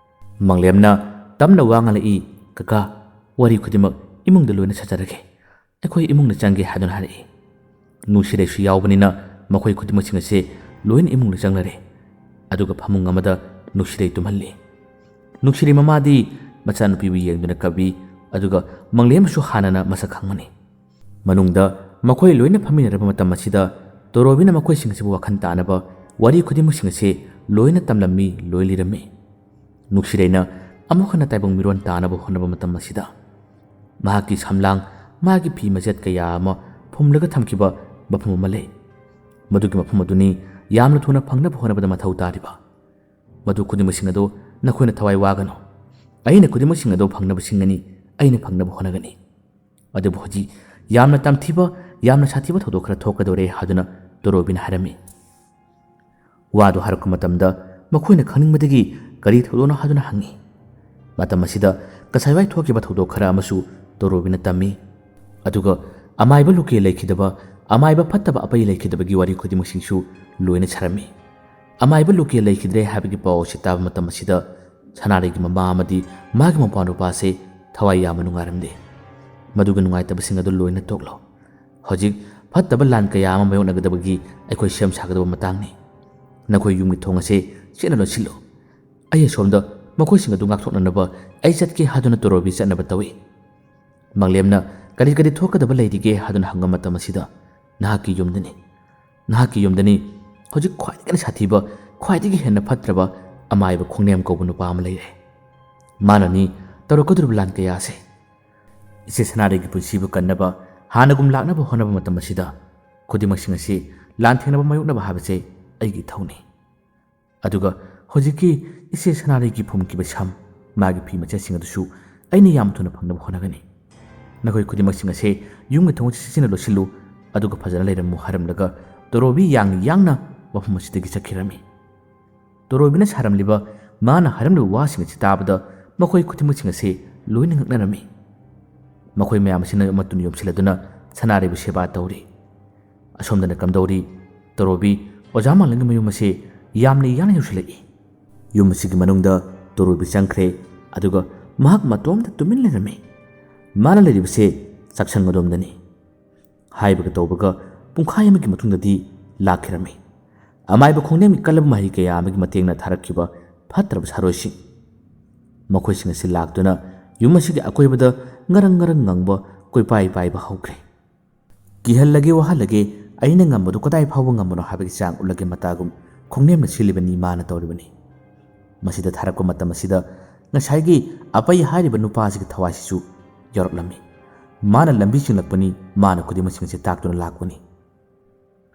ꯃꯪꯂꯦꯝꯅ ꯇꯞꯅ ꯋꯥ ꯉꯥꯡꯂꯛꯏ, "ꯀꯀꯥ, ꯋꯥꯔꯤ ꯈꯨꯗꯤꯡꯃꯛ ꯏꯃꯨꯡꯗ ꯂꯣꯏꯅ ꯁꯥꯖꯔꯒꯦ꯫ ꯑꯩꯈꯣꯏ ꯏꯃꯨꯡꯗ ꯆꯪꯒꯦ" ꯍꯥꯏꯗꯨꯅ ꯍꯥꯏꯔꯛꯏ꯫ ꯅꯨꯡꯁꯤꯔꯩꯁꯨ ꯌꯥꯎꯕꯅꯤꯅ ꯃꯈꯣꯏ ꯈꯨꯗꯤꯡꯃꯛꯁꯤꯡ ꯑꯁꯦ ꯂꯣꯏꯅ ꯏꯃꯨꯡꯗ ꯆꯪꯂꯔꯦ꯫ ꯑꯗꯨꯒ ꯐꯃꯨꯡ ꯑꯃꯗ ꯅꯨꯡꯁꯤꯔꯩ ꯇꯨꯝꯍꯜꯂꯤ꯫ ꯅꯨꯡꯁꯤꯔꯩ ꯃꯃꯥꯗꯤ ꯃꯆꯥꯅꯨꯄꯤꯕꯨ ꯌꯦꯡꯗꯨꯅ ꯀꯞꯄꯤ, ꯑꯗꯨꯒ ꯃꯪꯂꯦꯝꯕꯁꯨ ꯍꯥꯟꯅꯅ ꯃꯁꯛ ꯈꯪꯕꯅꯤ꯫ ꯃꯅꯨꯡꯗ ꯃꯈꯣꯏ ꯂꯣꯏꯅ ꯐꯝꯃꯤꯟꯅꯔꯕ ꯃꯇꯝ ꯑꯁꯤꯗ ꯇꯣꯔꯣꯕꯤꯅ ꯃꯈꯣꯏꯁꯤꯡ ꯑꯁꯤꯕꯨ ꯋꯥꯈꯜ ꯇꯥꯅꯕ ꯋꯥꯔꯤ ꯈꯨꯗꯤꯡꯃꯛꯁꯤꯡ ꯑꯁꯤ ꯂꯣꯏꯅ ꯇꯝꯂꯝꯃꯤ, ꯂꯣꯏ ꯂꯤꯔꯝꯃꯤ꯫ ꯅꯨꯡꯁꯤꯔꯩꯅ ꯑꯃꯨꯛ ꯍꯟꯅ ꯇꯥꯏꯕꯪ ꯃꯤꯔꯣꯟ ꯇꯥꯅꯕ ꯍꯣꯠꯅꯕ ꯃꯇꯝ ꯑꯁꯤꯗ ꯃꯍꯥꯛꯀꯤ ꯁꯝꯂꯥꯡ, ꯃꯥꯒꯤ ꯐꯤ ꯃꯆꯦꯠ ꯀꯌꯥ ꯑꯃ ꯐꯨꯝꯂꯒ ꯊꯝꯈꯤꯕ ꯃꯐꯝ ꯑꯃ ꯂꯩ꯫ ꯃꯗꯨꯒꯤ ꯃꯐꯝ ꯑꯗꯨꯅꯤ ꯌꯥꯝꯅ ꯊꯨꯅ ꯐꯪꯅꯕ ꯍꯣꯠꯅꯕꯗ ꯃꯊꯧ ꯇꯥꯔꯤꯕ꯫ ꯃꯗꯨ ꯈꯨꯗꯤꯡꯃꯛꯁꯤꯡ ꯑꯗꯨ ꯅꯈꯣꯏꯅ ꯊꯋꯥꯏ ꯋꯥꯒꯅꯨ꯫ ꯑꯩꯅ ꯈꯨꯗꯤꯡꯃꯛꯁꯤꯡ ꯑꯗꯨ ꯐꯪꯅꯕ ꯁꯤꯟꯒꯅꯤ, ꯑꯩꯅ ꯐꯪꯅꯕ ꯍꯣꯠꯅꯒꯅꯤ꯫ ꯑꯗꯨꯕꯨ ꯍꯧꯖꯤꯛ ꯌꯥꯝꯅ ꯇꯝꯊꯤꯕ, ꯌꯥꯝꯅ ꯁꯥꯊꯤꯕ ꯊꯧꯗꯣꯛ ꯈꯔ ꯊꯣꯛꯀꯗꯧꯔꯦ ꯍꯥꯏꯗꯨꯅ ꯇꯣꯔꯣꯕꯤꯅ ꯍꯥꯏꯔꯝꯃꯤ꯫ ꯋꯥꯗꯨ ꯍꯥꯏꯔꯛꯄ ꯃꯇꯝꯗ ꯃꯈꯣꯏꯅ ꯈꯪꯅꯤꯡꯕꯗꯒꯤ ꯀꯔꯤ ꯊꯧꯗꯣꯛꯅꯣ ꯍꯥꯏꯗꯨꯅ ꯍꯪꯉꯤ꯫ ꯃꯇꯝ ꯑꯁꯤꯗ ꯀꯁꯥꯏꯋꯥꯏ ꯊꯣꯛꯈꯤꯕ ꯊꯧꯗꯣꯛ ꯈꯔ ꯑꯃꯁꯨ ꯇꯣꯔꯣꯕꯤꯅ ꯇꯝꯃꯤ꯫ ꯑꯗꯨꯒ ꯑꯃꯥꯏꯕ ꯂꯨꯀꯦ ꯂꯩꯈꯤꯗꯕ, ꯑꯃꯥꯏꯕ ꯐꯠꯇꯕ ꯑꯄꯩ ꯂꯩꯈꯤꯗꯕꯒꯤ ꯋꯥꯔꯤ ꯈꯨꯗꯤꯡꯃꯛꯁꯤꯡꯁꯨ ꯂꯣꯏꯅ ꯁꯥꯔꯝꯃꯤ꯫ ꯑꯃꯥꯏꯕ ꯂꯨꯀꯦ ꯂꯩꯈꯤꯗ꯭ꯔꯦ ꯍꯥꯏꯕꯒꯤ ꯄꯥꯎ ꯑꯁꯤ ꯇꯥꯕ ꯃꯇꯝ ꯑꯁꯤꯗ ꯁꯅꯥꯔꯩꯒꯤ ꯃꯃꯥ ꯑꯃꯗꯤ ꯃꯥꯒꯤ ꯃꯄꯥ ꯅꯨꯄꯥꯁꯦ ꯊꯋꯥꯏ ꯌꯥꯝꯅ ꯅꯨꯡꯉꯥꯏꯔꯝꯗꯦ꯫ ꯃꯗꯨꯒꯤ ꯅꯨꯡꯉꯥꯏꯇꯕꯁꯤꯡ ꯑꯗꯨ ꯂꯣꯏꯅ ꯇꯣꯛꯂꯣ꯫ ꯍꯧꯖꯤꯛ ꯐꯠꯇꯕ ꯂꯥꯟ ꯀꯌꯥ ꯑꯃ ꯃꯥꯌꯣꯛꯅꯒꯗꯕꯒꯤ ꯑꯩꯈꯣꯏ ꯁꯦꯝ ꯁꯥꯒꯗꯕ ꯃꯇꯥꯡꯅꯤ꯫ ꯅꯈꯣꯏ ꯌꯨꯝꯒꯤ ꯊꯣꯡ ꯑꯁꯦ ꯆꯦꯠꯅ ꯂꯣꯟꯁꯤꯜꯂꯨ꯫ ꯑꯩ ꯑꯁꯣꯝꯗ ꯃꯈꯣꯏꯁꯤꯡ ꯑꯗꯨ ꯉꯥꯛꯊꯣꯛꯅꯅꯕ ꯑꯩ ꯆꯠꯀꯦ ꯍꯥꯏꯗꯨꯅ ꯇꯣꯔꯣꯕꯤ ꯆꯠꯅꯕ ꯇꯧꯏ꯫ ꯃꯪꯂꯦꯝꯅ ꯀꯔꯤ ꯀꯔꯤ ꯊꯣꯛꯀꯗꯕ ꯂꯩꯔꯤꯒꯦ ꯍꯥꯏꯗꯨꯅ ꯍꯪꯕ ꯃꯇꯝ ꯑꯁꯤꯗ ꯅꯍꯥꯛꯀꯤ ꯌꯨꯝꯗꯅꯤ꯫ ꯅꯍꯥꯛꯀꯤ ꯌꯨꯝꯗꯅꯤ ꯍꯧꯖꯤꯛ ꯈ꯭ꯋꯥꯏꯗꯒꯤ ꯍꯦꯟꯅ ꯁꯥꯊꯤꯕ, ꯈ꯭ꯋꯥꯏꯗꯒꯤ ꯍꯦꯟꯅ ꯐꯠꯇ꯭ꯔꯕ ꯑꯃꯥꯏꯕ ꯈꯣꯡꯅꯦꯝ ꯀꯧꯕ ꯅꯨꯄꯥ ꯑꯃ ꯂꯩꯔꯦ꯫ ꯃꯥꯅꯅꯤ ꯇꯧꯔꯛꯀꯗꯧꯔꯤꯕ ꯂꯥꯟ ꯀꯌꯥ ꯑꯁꯦ꯫ ꯏꯆꯦ ꯁꯅꯥꯔꯩꯒꯤ ꯄꯨꯟꯁꯤꯕꯨ ꯀꯟꯅꯕ ꯍꯥꯟꯅꯒꯨꯝ ꯂꯥꯛꯅꯕ ꯍꯣꯠꯅꯕ ꯃꯇꯝ ꯑꯁꯤꯗ ꯈꯨꯗꯤꯡꯃꯛꯁꯤꯡ ꯑꯁꯤ ꯂꯥꯟꯊꯦꯡꯅꯕ ꯃꯥꯌꯣꯛꯅꯕ ꯍꯥꯏꯕꯁꯦ ꯑꯩꯒꯤ ꯏꯊꯧꯅꯤ꯫ ꯑꯗꯨꯒ ꯍꯧꯖꯤꯛꯀꯤ ꯏꯆꯦ ꯁꯅꯥꯔꯩꯒꯤ ꯐꯨꯝꯈꯤꯕ ꯁꯝ, ꯃꯥꯒꯤ ꯐꯤ ꯃꯆꯦꯠꯁꯤꯡ ꯑꯗꯨꯁꯨ ꯑꯩꯅ ꯌꯥꯝ ꯊꯨꯅ ꯐꯪꯅꯕ ꯍꯣꯠꯅꯒꯅꯤ꯫ ꯅꯈꯣꯏ ꯈꯨꯗꯤꯡꯃꯛꯁꯤꯡ ꯑꯁꯦ ꯌꯨꯝꯒꯤ ꯊꯣꯡ ꯑꯁꯤ ꯆꯦꯠꯁꯤꯟꯅ ꯂꯣꯠꯁꯤꯜꯂꯨ, ꯑꯗꯨꯒ ꯐꯖꯅ ꯂꯩꯔꯝꯃꯨ ꯍꯥꯏꯔꯝꯂꯒ ꯇꯣꯔꯣꯕꯤ ꯌꯥꯡꯅ ꯌꯥꯡꯅ ꯃꯐꯝ ꯑꯁꯤꯗꯒꯤ ꯆꯠꯈꯤꯔꯝꯃꯤ꯫ ꯇꯣꯔꯣꯕꯤꯅ ꯁꯥꯔꯝꯂꯤꯕ, ꯃꯥꯅ ꯍꯥꯏꯔꯝꯂꯤꯕ ꯋꯥꯁꯤꯡ ꯑꯁꯤ ꯇꯥꯕꯗ ꯃꯈꯣꯏ ꯈꯨꯗꯤꯡꯃꯛꯁꯤꯡ ꯑꯁꯤ ꯂꯣꯏꯅ ꯉꯛꯅꯔꯝꯃꯤ꯫ ꯃꯈꯣꯏ ꯃꯌꯥꯝ ꯑꯁꯤꯅ ꯃꯇꯨꯅ ꯌꯣꯝꯁꯤꯜꯂꯗꯨꯅ ꯁꯅꯥꯔꯩꯕꯨ ꯁꯦꯕꯥ ꯇꯧꯔꯤ꯫ ꯑꯁꯣꯝꯗꯅ ꯀꯝꯗꯧꯔꯤ? ꯇꯣꯔꯣꯕꯤ ꯑꯣꯖꯥ ꯃꯥꯂꯪꯒꯤ ꯃꯌꯨꯝ ꯑꯁꯤ ꯌꯥꯝꯅ ꯌꯥꯡꯅ ꯌꯧꯁꯤꯜꯂꯛꯏ꯫ ꯌꯨꯝ ꯑꯁꯤꯒꯤ ꯃꯅꯨꯡꯗ ꯇꯣꯔꯣꯕꯤ ꯆꯪꯈ꯭ꯔꯦ, ꯑꯗꯨꯒ ꯃꯍꯥꯛ ꯃꯇꯣꯝꯇ ꯇꯨꯃꯤꯟ ꯂꯩꯔꯝꯃꯤ꯫ ꯃꯥꯅ ꯂꯩꯔꯤꯕꯁꯦ ꯆꯥꯛꯁꯪ ꯑꯗꯣꯝꯗꯅꯤ꯫ ꯍꯥꯏꯕꯒ ꯇꯧꯕꯒ ꯄꯨꯡꯈꯥꯏ ꯑꯃꯒꯤ ꯃꯇꯨꯡꯗꯗꯤ ꯂꯥꯛꯈꯤꯔꯝꯃꯤ꯫ ꯑꯃꯥꯏꯕ ꯈꯣꯡꯅꯦꯝꯒꯤ ꯀꯜꯂꯕ ꯃꯍꯩ ꯀꯌꯥ ꯑꯃꯒꯤ ꯃꯇꯦꯡꯅ ꯊꯥꯔꯛꯈꯤꯕ ꯐꯠꯇ꯭ꯔꯕ ꯁꯥꯔꯣꯏꯁꯤꯡ, ꯃꯈꯣꯏꯁꯤꯡ ꯑꯁꯤ ꯂꯥꯛꯇꯨꯅ ꯌꯨꯝ ꯑꯁꯤꯒꯤ ꯑꯀꯣꯏꯕꯗ ꯉꯔꯪ ꯉꯔꯪ ꯉꯪꯕ ꯀꯣꯏꯄꯥꯏ ꯄꯥꯏꯕ ꯍꯧꯈ꯭ꯔꯦ꯫ "ꯀꯤꯍꯜꯂꯒꯦ ꯋꯥꯍꯜꯂꯒꯦ, ꯑꯩꯅ ꯉꯝꯕꯗꯨ ꯀꯗꯥꯏ ꯐꯥꯎꯕ ꯉꯝꯕꯅꯣ ꯍꯥꯏꯕꯒꯤ ꯆꯥꯡ ꯎꯠꯂꯒꯦ" ꯃꯇꯥꯒꯨꯝ ꯈꯣꯡꯅꯦꯝꯅ ꯁꯤꯜꯂꯤꯕꯅꯤ ꯃꯥꯅ ꯇꯧꯔꯤꯕꯅꯤ꯫ ꯃꯁꯤꯗ ꯊꯥꯔꯛꯄ ꯃꯇꯝ ꯑꯁꯤꯗ ꯉꯁꯥꯏꯒꯤ ꯑꯄꯩ ꯍꯥꯏꯔꯤꯕ ꯅꯨꯄꯥꯁꯤꯒꯤ ꯊꯋꯥꯏꯁꯤꯁꯨ ꯌꯧꯔꯛꯂꯝꯃꯤ꯫ ꯃꯥꯅ ꯂꯝꯕꯤ ꯆꯤꯡꯂꯛꯄꯅꯤ, ꯃꯥꯅ ꯈꯨꯗꯤꯡꯃꯛꯁꯤꯡ ꯑꯁꯤ ꯇꯥꯛꯇꯨꯅ ꯂꯥꯛꯄꯅꯤ꯫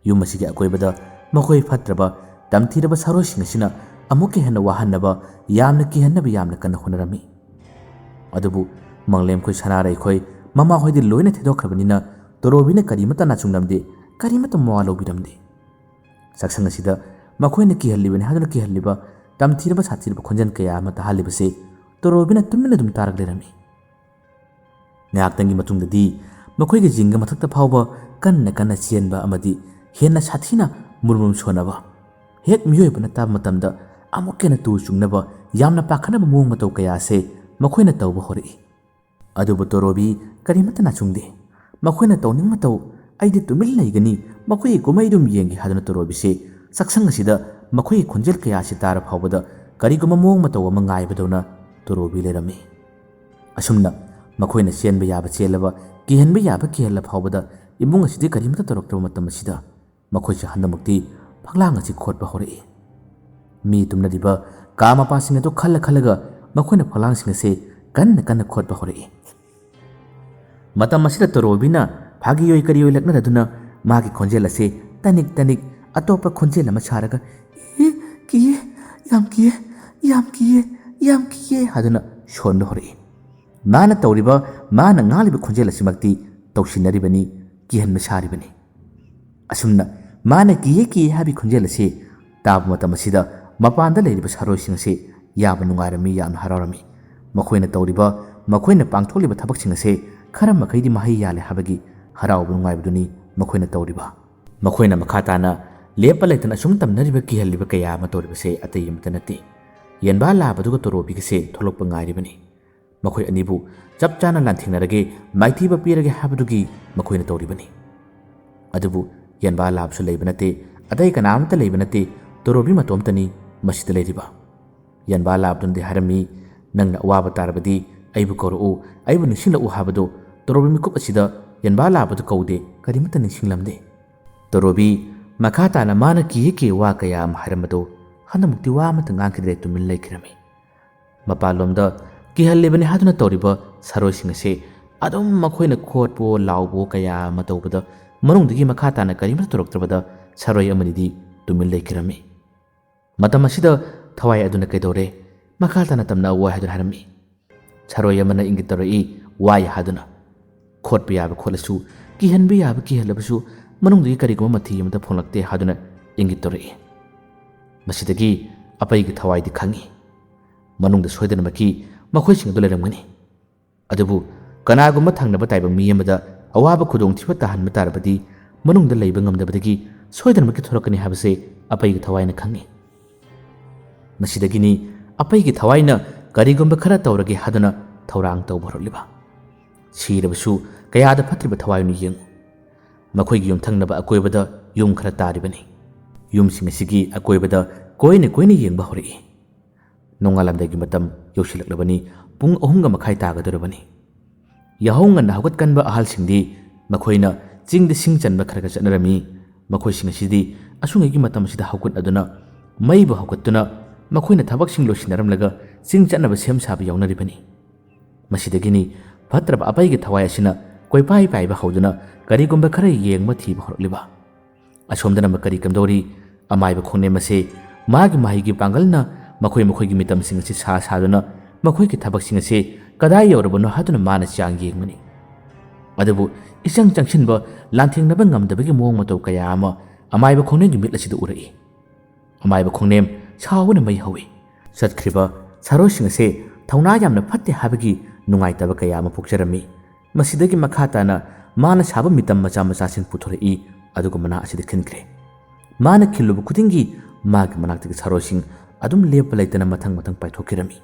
ꯌꯨꯝ ꯑꯁꯤꯒꯤ ꯑꯀꯣꯏꯕꯗ ꯃꯈꯣꯏ ꯐꯠꯇ꯭ꯔꯕ, ꯇꯝꯊꯤꯔꯕ ꯁꯥꯔꯣꯏꯁꯤꯡ ꯑꯁꯤꯅ ꯑꯃꯨꯛꯀ ꯍꯦꯟꯅ ꯋꯥꯍꯟꯅꯕ, ꯌꯥꯝꯅ ꯀꯤꯍꯟꯅꯕ ꯌꯥꯝꯅ ꯀꯟꯅ ꯍꯣꯠꯅꯔꯝꯃꯤ꯫ ꯑꯗꯨꯕꯨ ꯃꯪꯂꯦꯝꯈꯣꯏ ꯁꯅꯥꯔꯩꯈꯣꯏ ꯃꯃꯥꯍꯣꯏꯗꯤ ꯂꯣꯏꯅ ꯊꯦꯗꯣꯛꯈ꯭ꯔꯕꯅꯤꯅ ꯇꯣꯔꯣꯕꯤꯅ ꯀꯔꯤꯃꯠꯇ ꯅꯥꯆꯨꯡꯂꯝꯗꯦ, ꯀꯔꯤꯃꯠꯇ ꯃꯋꯥ ꯂꯧꯕꯤꯔꯝꯗꯦ꯫ ꯆꯥꯛꯁꯪ ꯑꯁꯤꯗ ꯃꯈꯣꯏꯅ ꯀꯤꯍꯜꯂꯤꯕꯅꯤ ꯍꯥꯏꯗꯨꯅ ꯀꯤꯍꯜꯂꯤꯕ ꯇꯝꯊꯤꯔꯕ ꯁꯥꯊꯤꯔꯕ ꯈꯣꯟꯖꯦꯜ ꯀꯌꯥ ꯑꯃ ꯇꯥꯍꯜꯂꯤꯕꯁꯤ ꯇꯣꯔꯣꯕꯤꯅ ꯇꯨꯃꯤꯟꯅ ꯑꯗꯨꯝ ꯇꯥꯔꯛ ꯂꯩꯔꯝꯃꯤ꯫ ꯉꯥꯏꯍꯥꯛꯇꯪꯒꯤ ꯃꯇꯨꯡꯗꯗꯤ ꯃꯈꯣꯏꯒꯤ ꯖꯤꯡꯒ ꯃꯊꯛꯇ ꯐꯥꯎꯕ ꯀꯟꯅ ꯀꯟꯅ ꯆꯦꯟꯕ ꯑꯃꯗꯤ ꯍꯦꯟꯅ ꯁꯥꯊꯤꯅ ꯃꯨꯔꯨꯝ ꯃꯨꯔꯨꯝ ꯁꯣꯟꯅꯕ, ꯍꯦꯛ ꯃꯤꯑꯣꯏꯕꯅ ꯇꯥꯕ ꯃꯇꯝꯗ ꯑꯃꯨꯛ ꯍꯦꯟꯅ ꯇꯨ ꯆꯨꯡꯅꯕ, ꯌꯥꯝꯅ ꯄꯥꯈꯠꯅꯕ ꯃꯑꯣꯡ ꯃꯇꯧ ꯀꯌꯥ ꯑꯁꯦ ꯃꯈꯣꯏꯅ ꯇꯧꯕ ꯍꯧꯔꯛꯏ꯫ ꯑꯗꯨꯕꯨ ꯇꯣꯔꯣꯕꯤ ꯀꯔꯤꯃꯠꯇ ꯅꯥꯆꯨꯡꯗꯦ꯫ ꯃꯈꯣꯏꯅ ꯇꯧꯅꯤꯡ ꯃꯇꯧ, "ꯑꯩꯗꯤ ꯇꯨꯃꯤꯟ ꯂꯩꯒꯅꯤ, ꯃꯈꯣꯏꯒꯤ ꯀꯨꯝꯍꯩ ꯑꯗꯨꯝ ꯌꯦꯡꯒꯦ" ꯍꯥꯏꯗꯨꯅ ꯇꯣꯔꯣꯕꯤꯁꯦ ꯆꯥꯛꯁꯪ ꯑꯁꯤꯗ ꯃꯈꯣꯏꯒꯤ ꯈꯣꯟꯖꯦꯜ ꯀꯌꯥ ꯑꯁꯤ ꯇꯥꯔ ꯐꯥꯎꯕꯗ ꯀꯔꯤꯒꯨꯝꯕ ꯃꯑꯣꯡ ꯃꯇꯧ ꯑꯃ ꯉꯥꯏꯕꯗꯧꯅ ꯇꯣꯔꯣꯕꯤ ꯂꯩꯔꯝꯃꯤ꯫ ꯑꯁꯨꯝꯅ ꯃꯈꯣꯏꯅ ꯆꯦꯟꯕ ꯌꯥꯕ ꯆꯦꯜꯂꯕ, ꯀꯤꯍꯟꯕ ꯌꯥꯕ ꯀꯤꯍꯜꯂ ꯐꯥꯎꯕꯗ ꯏꯃꯨꯡ ꯑꯁꯤꯗ ꯀꯔꯤꯃꯠꯇ ꯇꯧꯔꯛꯇ꯭ꯔꯕ ꯃꯇꯝ ꯑꯁꯤꯗ ꯃꯈꯣꯏꯁꯨ ꯍꯟꯗꯛꯃꯛꯇꯤ ꯐꯛꯂꯥꯡ ꯑꯁꯤ ꯈꯣꯠꯄ ꯍꯧꯔꯛꯏ꯫ ꯃꯤ ꯇꯨꯝꯅꯔꯤꯕ ꯀꯥ ꯃꯄꯥꯁꯤꯡ ꯑꯗꯨ ꯈꯜꯂ ꯈꯜꯂꯒ ꯃꯈꯣꯏꯅ ꯐꯛꯂꯥꯡꯁꯤꯡ ꯑꯁꯤ ꯀꯟꯅ ꯀꯟꯅ ꯈꯣꯠꯄ ꯍꯧꯔꯛꯏ꯫ ꯃꯇꯝ ꯑꯁꯤꯗ ꯇꯣꯔꯣꯕꯤꯅ ꯐꯥꯒꯤꯑꯣꯏ ꯀꯔꯤꯑꯣꯏ ꯂꯛꯅꯔꯗꯨꯅ ꯃꯥꯒꯤ ꯈꯣꯟꯖꯦꯜ ꯑꯁꯤ ꯇꯅꯤꯛ ꯇꯅꯤꯛ ꯑꯇꯣꯞꯄ ꯈꯣꯟꯖꯦꯜ ꯑꯃ ꯁꯥꯔꯒ, "ꯑꯦ, ꯀꯤꯌꯦ, ꯌꯥꯝ ꯀꯤꯌꯦ, ꯌꯥꯝ ꯀꯤꯌꯦ, ꯌꯥꯝ ꯀꯤꯌꯦ" ꯍꯥꯏꯗꯨꯅ ꯁꯣꯟꯕ ꯍꯧꯔꯛꯏ꯫ ꯃꯥꯅ ꯇꯧꯔꯤꯕ, ꯃꯥꯅ ꯉꯥꯡꯂꯤꯕ ꯈꯣꯟꯖꯦꯜ ꯑꯁꯤꯃꯛꯇꯤ ꯇꯧꯁꯤꯟꯅꯔꯤꯕꯅꯤ, ꯀꯤꯍꯟꯕ ꯁꯥꯔꯤꯕꯅꯤ꯫ ꯑꯁꯨꯝꯅ ꯃꯥꯅ "ꯀꯤꯌꯦ, ꯀꯤꯌꯦ" ꯍꯥꯏꯕꯒꯤ ꯈꯣꯟꯖꯦꯜ ꯑꯁꯤ ꯇꯥꯕ ꯃꯇꯝ ꯑꯁꯤꯗ ꯃꯄꯥꯟꯗ ꯂꯩꯔꯤꯕ ꯁꯥꯔꯣꯏꯁꯤꯡ ꯑꯁꯤ ꯌꯥꯝꯅ ꯅꯨꯡꯉꯥꯏꯔꯝꯃꯤ, ꯌꯥꯝꯅ ꯍꯔꯥꯎꯔꯝꯃꯤ꯫ ꯃꯈꯣꯏꯅ ꯇꯧꯔꯤꯕ, ꯃꯈꯣꯏꯅ ꯄꯥꯡꯊꯣꯛꯂꯤꯕ ꯊꯕꯛꯁꯤꯡ ꯑꯁꯤ ꯈꯔ ꯃꯈꯩꯗꯤ ꯃꯍꯩ ꯌꯥꯜꯂꯦ ꯍꯥꯏꯕꯒꯤ ꯍꯔꯥꯎꯕ ꯅꯨꯡꯉꯥꯏꯕꯗꯨꯅꯤ ꯃꯈꯣꯏꯅ ꯇꯧꯔꯤꯕ꯫ ꯃꯈꯣꯏꯅ ꯃꯈꯥ ꯇꯥꯅ ꯂꯦꯞꯄ ꯂꯩꯇꯅ ꯑꯁꯨꯝ ꯇꯝꯅꯔꯤꯕ, ꯀꯤꯍꯜꯂꯤꯕ ꯀꯌꯥ ꯑꯃ ꯇꯧꯔꯤꯕꯁꯦ ꯑꯇꯩ ꯑꯃꯠꯇ ꯅꯠꯇꯦ, ꯌꯦꯟꯕꯥ ꯂꯥꯕꯗꯨꯒ ꯇꯣꯔꯣꯕꯤꯒꯁꯦ ꯊꯣꯛꯂꯛꯄ ꯉꯥꯏꯔꯤꯕꯅꯤ꯫ ꯃꯈꯣꯏ ꯑꯅꯤꯕꯨ ꯆꯞ ꯆꯥꯅ ꯂꯥꯟꯊꯦꯡꯅꯔꯒꯦ, ꯃꯥꯏꯊꯤꯕ ꯄꯤꯔꯒꯦ ꯍꯥꯏꯕꯗꯨꯒꯤ ꯃꯈꯣꯏꯅ ꯇꯧꯔꯤꯕꯅꯤ꯫ ꯑꯗꯨꯕꯨ ꯌꯦꯟꯕꯥ ꯂꯥꯕꯁꯨ ꯂꯩꯕ ꯅꯠꯇꯦ, ꯑꯇꯩ ꯀꯅꯥ ꯑꯃꯠꯇ ꯂꯩꯕ ꯅꯠꯇꯦ, ꯇꯣꯔꯣꯕꯤ ꯃꯇꯣꯝꯇꯅꯤ ꯃꯁꯤꯗ ꯂꯩꯔꯤꯕ꯫ ꯌꯦꯟꯕꯥ ꯂꯥꯕꯗꯨꯅꯗꯤ ꯍꯥꯏꯔꯝꯃꯤ, "ꯅꯪꯅ ꯑꯋꯥꯕ ꯇꯥꯔꯕꯗꯤ ꯑꯩꯕꯨ ꯀꯧꯔꯛꯎ, ꯑꯩꯕꯨ ꯅꯤꯡꯁꯤꯡꯂꯛꯎ" ꯍꯥꯏꯕꯗꯨ ꯇꯣꯔꯣꯕꯤ ꯃꯤꯀꯨꯞ ꯑꯁꯤꯗ ꯌꯦꯟꯕꯥ ꯂꯥꯕꯗꯨ ꯀꯧꯗꯦ, ꯀꯔꯤꯃꯠꯇ ꯅꯤꯡꯁꯤꯡꯂꯝꯗꯦ꯫ ꯇꯣꯔꯣꯕꯤ ꯃꯈꯥ ꯇꯥꯅ ꯃꯥꯅ ꯀꯤꯍꯦ ꯀꯤꯍꯦ ꯋꯥ ꯀꯌꯥ ꯑꯃ ꯍꯥꯏꯔꯝꯕꯗꯣ ꯍꯟꯗꯛꯃꯨꯛꯇꯤ ꯋꯥ ꯑꯃꯠꯇ ꯉꯥꯡꯈꯤꯗ꯭ꯔꯦ, ꯇꯨꯃꯤꯟ ꯂꯩꯈꯤꯔꯝꯃꯤ꯫ ꯃꯄꯥꯟꯂꯣꯝꯗ ꯀꯤꯍꯜꯂꯤꯕꯅꯤ ꯍꯥꯏꯗꯨꯅ ꯇꯧꯔꯤꯕ ꯁꯥꯔꯣꯏꯁꯤꯡ ꯑꯁꯤ ꯑꯗꯨꯝ ꯃꯈꯣꯏꯅ ꯈꯣꯠꯄꯣ ꯂꯥꯎꯕꯣ ꯀꯌꯥ ꯑꯃ ꯇꯧꯕꯗ ꯃꯅꯨꯡꯗꯒꯤ ꯃꯈꯥ ꯇꯥꯅ ꯀꯔꯤꯃꯠꯇ ꯊꯣꯔꯛꯇ꯭ꯔꯕꯗ ꯁꯥꯔꯣꯏ ꯑꯃꯅꯤꯗꯤ ꯇꯨꯃꯤꯟ ꯂꯩꯈꯤꯔꯝꯃꯤ꯫ ꯃꯇꯝ ꯑꯁꯤꯗ ꯊꯋꯥꯏ ꯑꯗꯨꯅ ꯀꯩꯗꯧꯔꯦ? ꯃꯈꯥ ꯇꯥꯅ ꯇꯝꯂꯛꯑꯣ ꯍꯥꯏꯗꯨꯅ ꯍꯥꯏꯔꯝꯃꯤ꯫ ꯁꯥꯔꯣꯏ ꯑꯃꯅ ꯏꯪꯒꯤꯠ ꯇꯧꯔꯛꯏ, ꯋꯥꯏ ꯍꯥꯏꯗꯨꯅ꯫ ꯈꯣꯠꯄ ꯌꯥꯕ ꯈꯣꯠꯂꯁꯨ, ꯀꯤꯍꯟꯕ ꯌꯥꯕ ꯀꯤꯍꯜꯂꯕꯁꯨ ꯃꯅꯨꯡꯗꯒꯤ ꯀꯔꯤꯒꯨꯝꯕ ꯃꯊꯤ ꯑꯃꯠꯇ ꯐꯣꯡꯂꯛꯇꯦ ꯍꯥꯏꯗꯨꯅ ꯏꯪꯒꯤꯠ ꯇꯧꯔꯛꯏ꯫ ꯃꯁꯤꯗꯒꯤ ꯑꯄꯩꯒꯤ ꯊꯋꯥꯏꯗꯤ ꯈꯪꯏ꯫ ꯃꯅꯨꯡꯗ ꯁꯣꯏꯗꯅꯃꯛꯀꯤ ꯃꯈꯣꯏꯁꯤꯡ ꯑꯗꯨ ꯂꯩꯔꯝꯒꯅꯤ꯫ ꯑꯗꯨꯕꯨ ꯀꯅꯥꯒꯨꯝꯕ ꯊꯪꯅꯕ ꯇꯥꯏꯕꯪ ꯃꯤ ꯑꯃꯗ ꯑꯋꯥꯕ ꯈꯨꯗꯣꯡꯊꯤꯕ ꯇꯥꯍꯟꯕ ꯇꯥꯔꯕꯗꯤ ꯃꯅꯨꯡꯗ ꯂꯩꯕ ꯉꯝꯗꯕꯗꯒꯤ ꯁꯣꯏꯗꯅꯃꯛꯀꯤ ꯊꯣꯔꯛꯀꯅꯤ ꯍꯥꯏꯕꯁꯦ ꯑꯄꯩꯒꯤ ꯊꯋꯥꯏꯅ ꯈꯪꯏ꯫ ꯃꯁꯤꯗꯒꯤꯅꯤ ꯑꯄꯩꯒꯤ ꯊꯋꯥꯏꯅ ꯀꯔꯤꯒꯨꯝꯕ ꯈꯔ ꯇꯧꯔꯒꯦ ꯍꯥꯏꯗꯨꯅ ꯊꯧꯔꯥꯡ ꯇꯧꯕ ꯍꯧꯔꯛꯂꯤꯕ꯫ ꯁꯤꯔꯕꯁꯨ ꯀꯌꯥꯗ ꯐꯠꯇ꯭ꯔꯤꯕ ꯊꯋꯥꯏꯅꯣ ꯌꯦꯡꯉꯨ꯫ ꯃꯈꯣꯏꯒꯤ ꯌꯨꯝꯊꯪꯅꯕ ꯑꯀꯣꯏꯕꯗ ꯌꯨꯝ ꯈꯔ ꯇꯥꯔꯤꯕꯅꯤ꯫ ꯌꯨꯝꯁꯤꯡ ꯑꯁꯤꯒꯤ ꯑꯀꯣꯏꯕꯗ ꯀꯣꯏꯅ ꯀꯣꯏꯅ ꯌꯦꯡꯕ ꯍꯧꯔꯛꯏ꯫ ꯅꯣꯡꯉꯥꯜꯂꯝꯗꯥꯏꯒꯤ ꯃꯇꯝ ꯌꯧꯁꯤꯜꯂꯛꯂꯕꯅꯤ꯫ ꯄꯨꯡ ꯑꯍꯨꯝꯒ ꯃꯈꯥꯏ ꯇꯥꯒꯗꯧꯔꯕꯅꯤ꯫ ꯌꯥꯍꯧ ꯉꯟꯅ ꯍꯧꯒꯠꯀꯟꯕ ꯑꯍꯜꯁꯤꯡꯗꯤ ꯃꯈꯣꯏꯅ ꯆꯤꯡꯗ ꯁꯤꯡ ꯆꯟꯕ ꯈꯔ ꯈꯔ ꯆꯠꯅꯔꯝꯃꯤ꯫ ꯃꯈꯣꯏꯁꯤꯡ ꯑꯁꯤꯗꯤ ꯑꯁꯨꯡꯉꯩꯒꯤ ꯃꯇꯝ ꯑꯁꯤꯗ ꯍꯧꯒꯠꯅꯗꯨꯅ ꯃꯩꯕꯨ ꯍꯧꯒꯠꯇꯨꯅ ꯃꯈꯣꯏꯅ ꯊꯕꯛꯁꯤꯡ ꯂꯣꯏꯁꯤꯟꯅꯔꯝꯂꯒ ꯆꯤꯡ ꯆꯠꯅꯕ ꯁꯦꯝ ꯁꯥꯕ ꯌꯥꯎꯅꯔꯤꯕꯅꯤ꯫ ꯃꯁꯤꯗꯒꯤꯅꯤ ꯐꯠꯇ꯭ꯔꯕ ꯑꯄꯩꯒꯤ ꯊꯋꯥꯏ ꯑꯁꯤꯅ ꯀꯣꯏꯄꯥꯏ ꯄꯥꯏꯕ ꯍꯧꯗꯨꯅ ꯀꯔꯤꯒꯨꯝꯕ ꯈꯔ ꯌꯦꯡꯕ ꯊꯤꯕ ꯍꯧꯔꯛꯂꯤꯕ꯫ ꯑꯁꯣꯝꯗꯅ ꯀꯔꯤ ꯀꯝꯗꯧꯔꯤ? ꯑꯃꯥꯏꯕ ꯈꯣꯡꯅꯦꯝ ꯑꯁꯦ ꯃꯥꯒꯤ ꯃꯍꯩꯒꯤ ꯄꯥꯡꯒꯜꯅ ꯃꯈꯣꯏ ꯃꯈꯣꯏꯒꯤ ꯃꯤꯇꯝꯁꯤꯡ ꯑꯁꯤ ꯁꯥ ꯁꯥꯗꯨꯅ ꯃꯈꯣꯏꯒꯤ ꯊꯕꯛꯁꯤꯡ ꯑꯁꯤ ꯀꯗꯥꯏ ꯌꯧꯔꯕꯅꯣ ꯍꯥꯏꯗꯨꯅ ꯃꯥꯅ ꯆꯥꯡ ꯌꯦꯡꯕꯅꯤ꯫ ꯑꯗꯨꯕꯨ ꯏꯆꯪ ꯆꯪꯁꯤꯟꯕ, ꯂꯥꯟꯊꯦꯡꯅꯕ ꯉꯝꯗꯕꯒꯤ ꯃꯑꯣꯡ ꯃꯇꯧ ꯀꯌꯥ ꯑꯃ ꯑꯃꯥꯏꯕ ꯈꯣꯡꯅꯦꯝꯒꯤ ꯃꯤꯠ ꯑꯁꯤꯗ ꯎꯔꯛꯏ꯫ ꯑꯃꯥꯏꯕ ꯈꯣꯡꯅꯦꯝ ꯁꯥꯎꯕꯅ ꯃꯩ ꯍꯧꯏ꯫ ꯆꯠꯈ꯭ꯔꯤꯕ ꯁꯥꯔꯣꯏꯁꯤꯡ ꯑꯁꯦ ꯊꯧꯅꯥ ꯌꯥꯝꯅ ꯐꯠꯇꯦ ꯍꯥꯏꯕꯒꯤ ꯅꯨꯡꯉꯥꯏꯇꯕ ꯀꯌꯥ ꯑꯃ ꯄꯣꯛꯆꯔꯝꯃꯤ꯫ ꯃꯁꯤꯗꯒꯤ ꯃꯈꯥ ꯇꯥꯅ ꯃꯥꯅ ꯁꯥꯕ ꯃꯤꯇꯝ ꯃꯆꯥ ꯃꯆꯥꯁꯤꯡ ꯄꯨꯊꯣꯔꯛꯏ, ꯑꯗꯨꯒ ꯃꯅꯥ ꯑꯁꯤꯗ ꯈꯤꯟꯈ꯭ꯔꯦ꯫ ꯃꯥꯅ ꯈꯤꯜꯂꯨꯕ ꯈꯨꯗꯤꯡꯒꯤ ꯃꯥꯒꯤ ꯃꯅꯥꯛꯇꯒꯤ ꯁꯥꯔꯣꯏꯁꯤꯡ ꯑꯗꯨꯝ ꯂꯦꯞꯄ ꯂꯩꯇꯅ ꯃꯊꯪ ꯃꯊꯪ ꯄꯥꯏꯊꯣꯛꯈꯤꯔꯝꯃꯤ꯫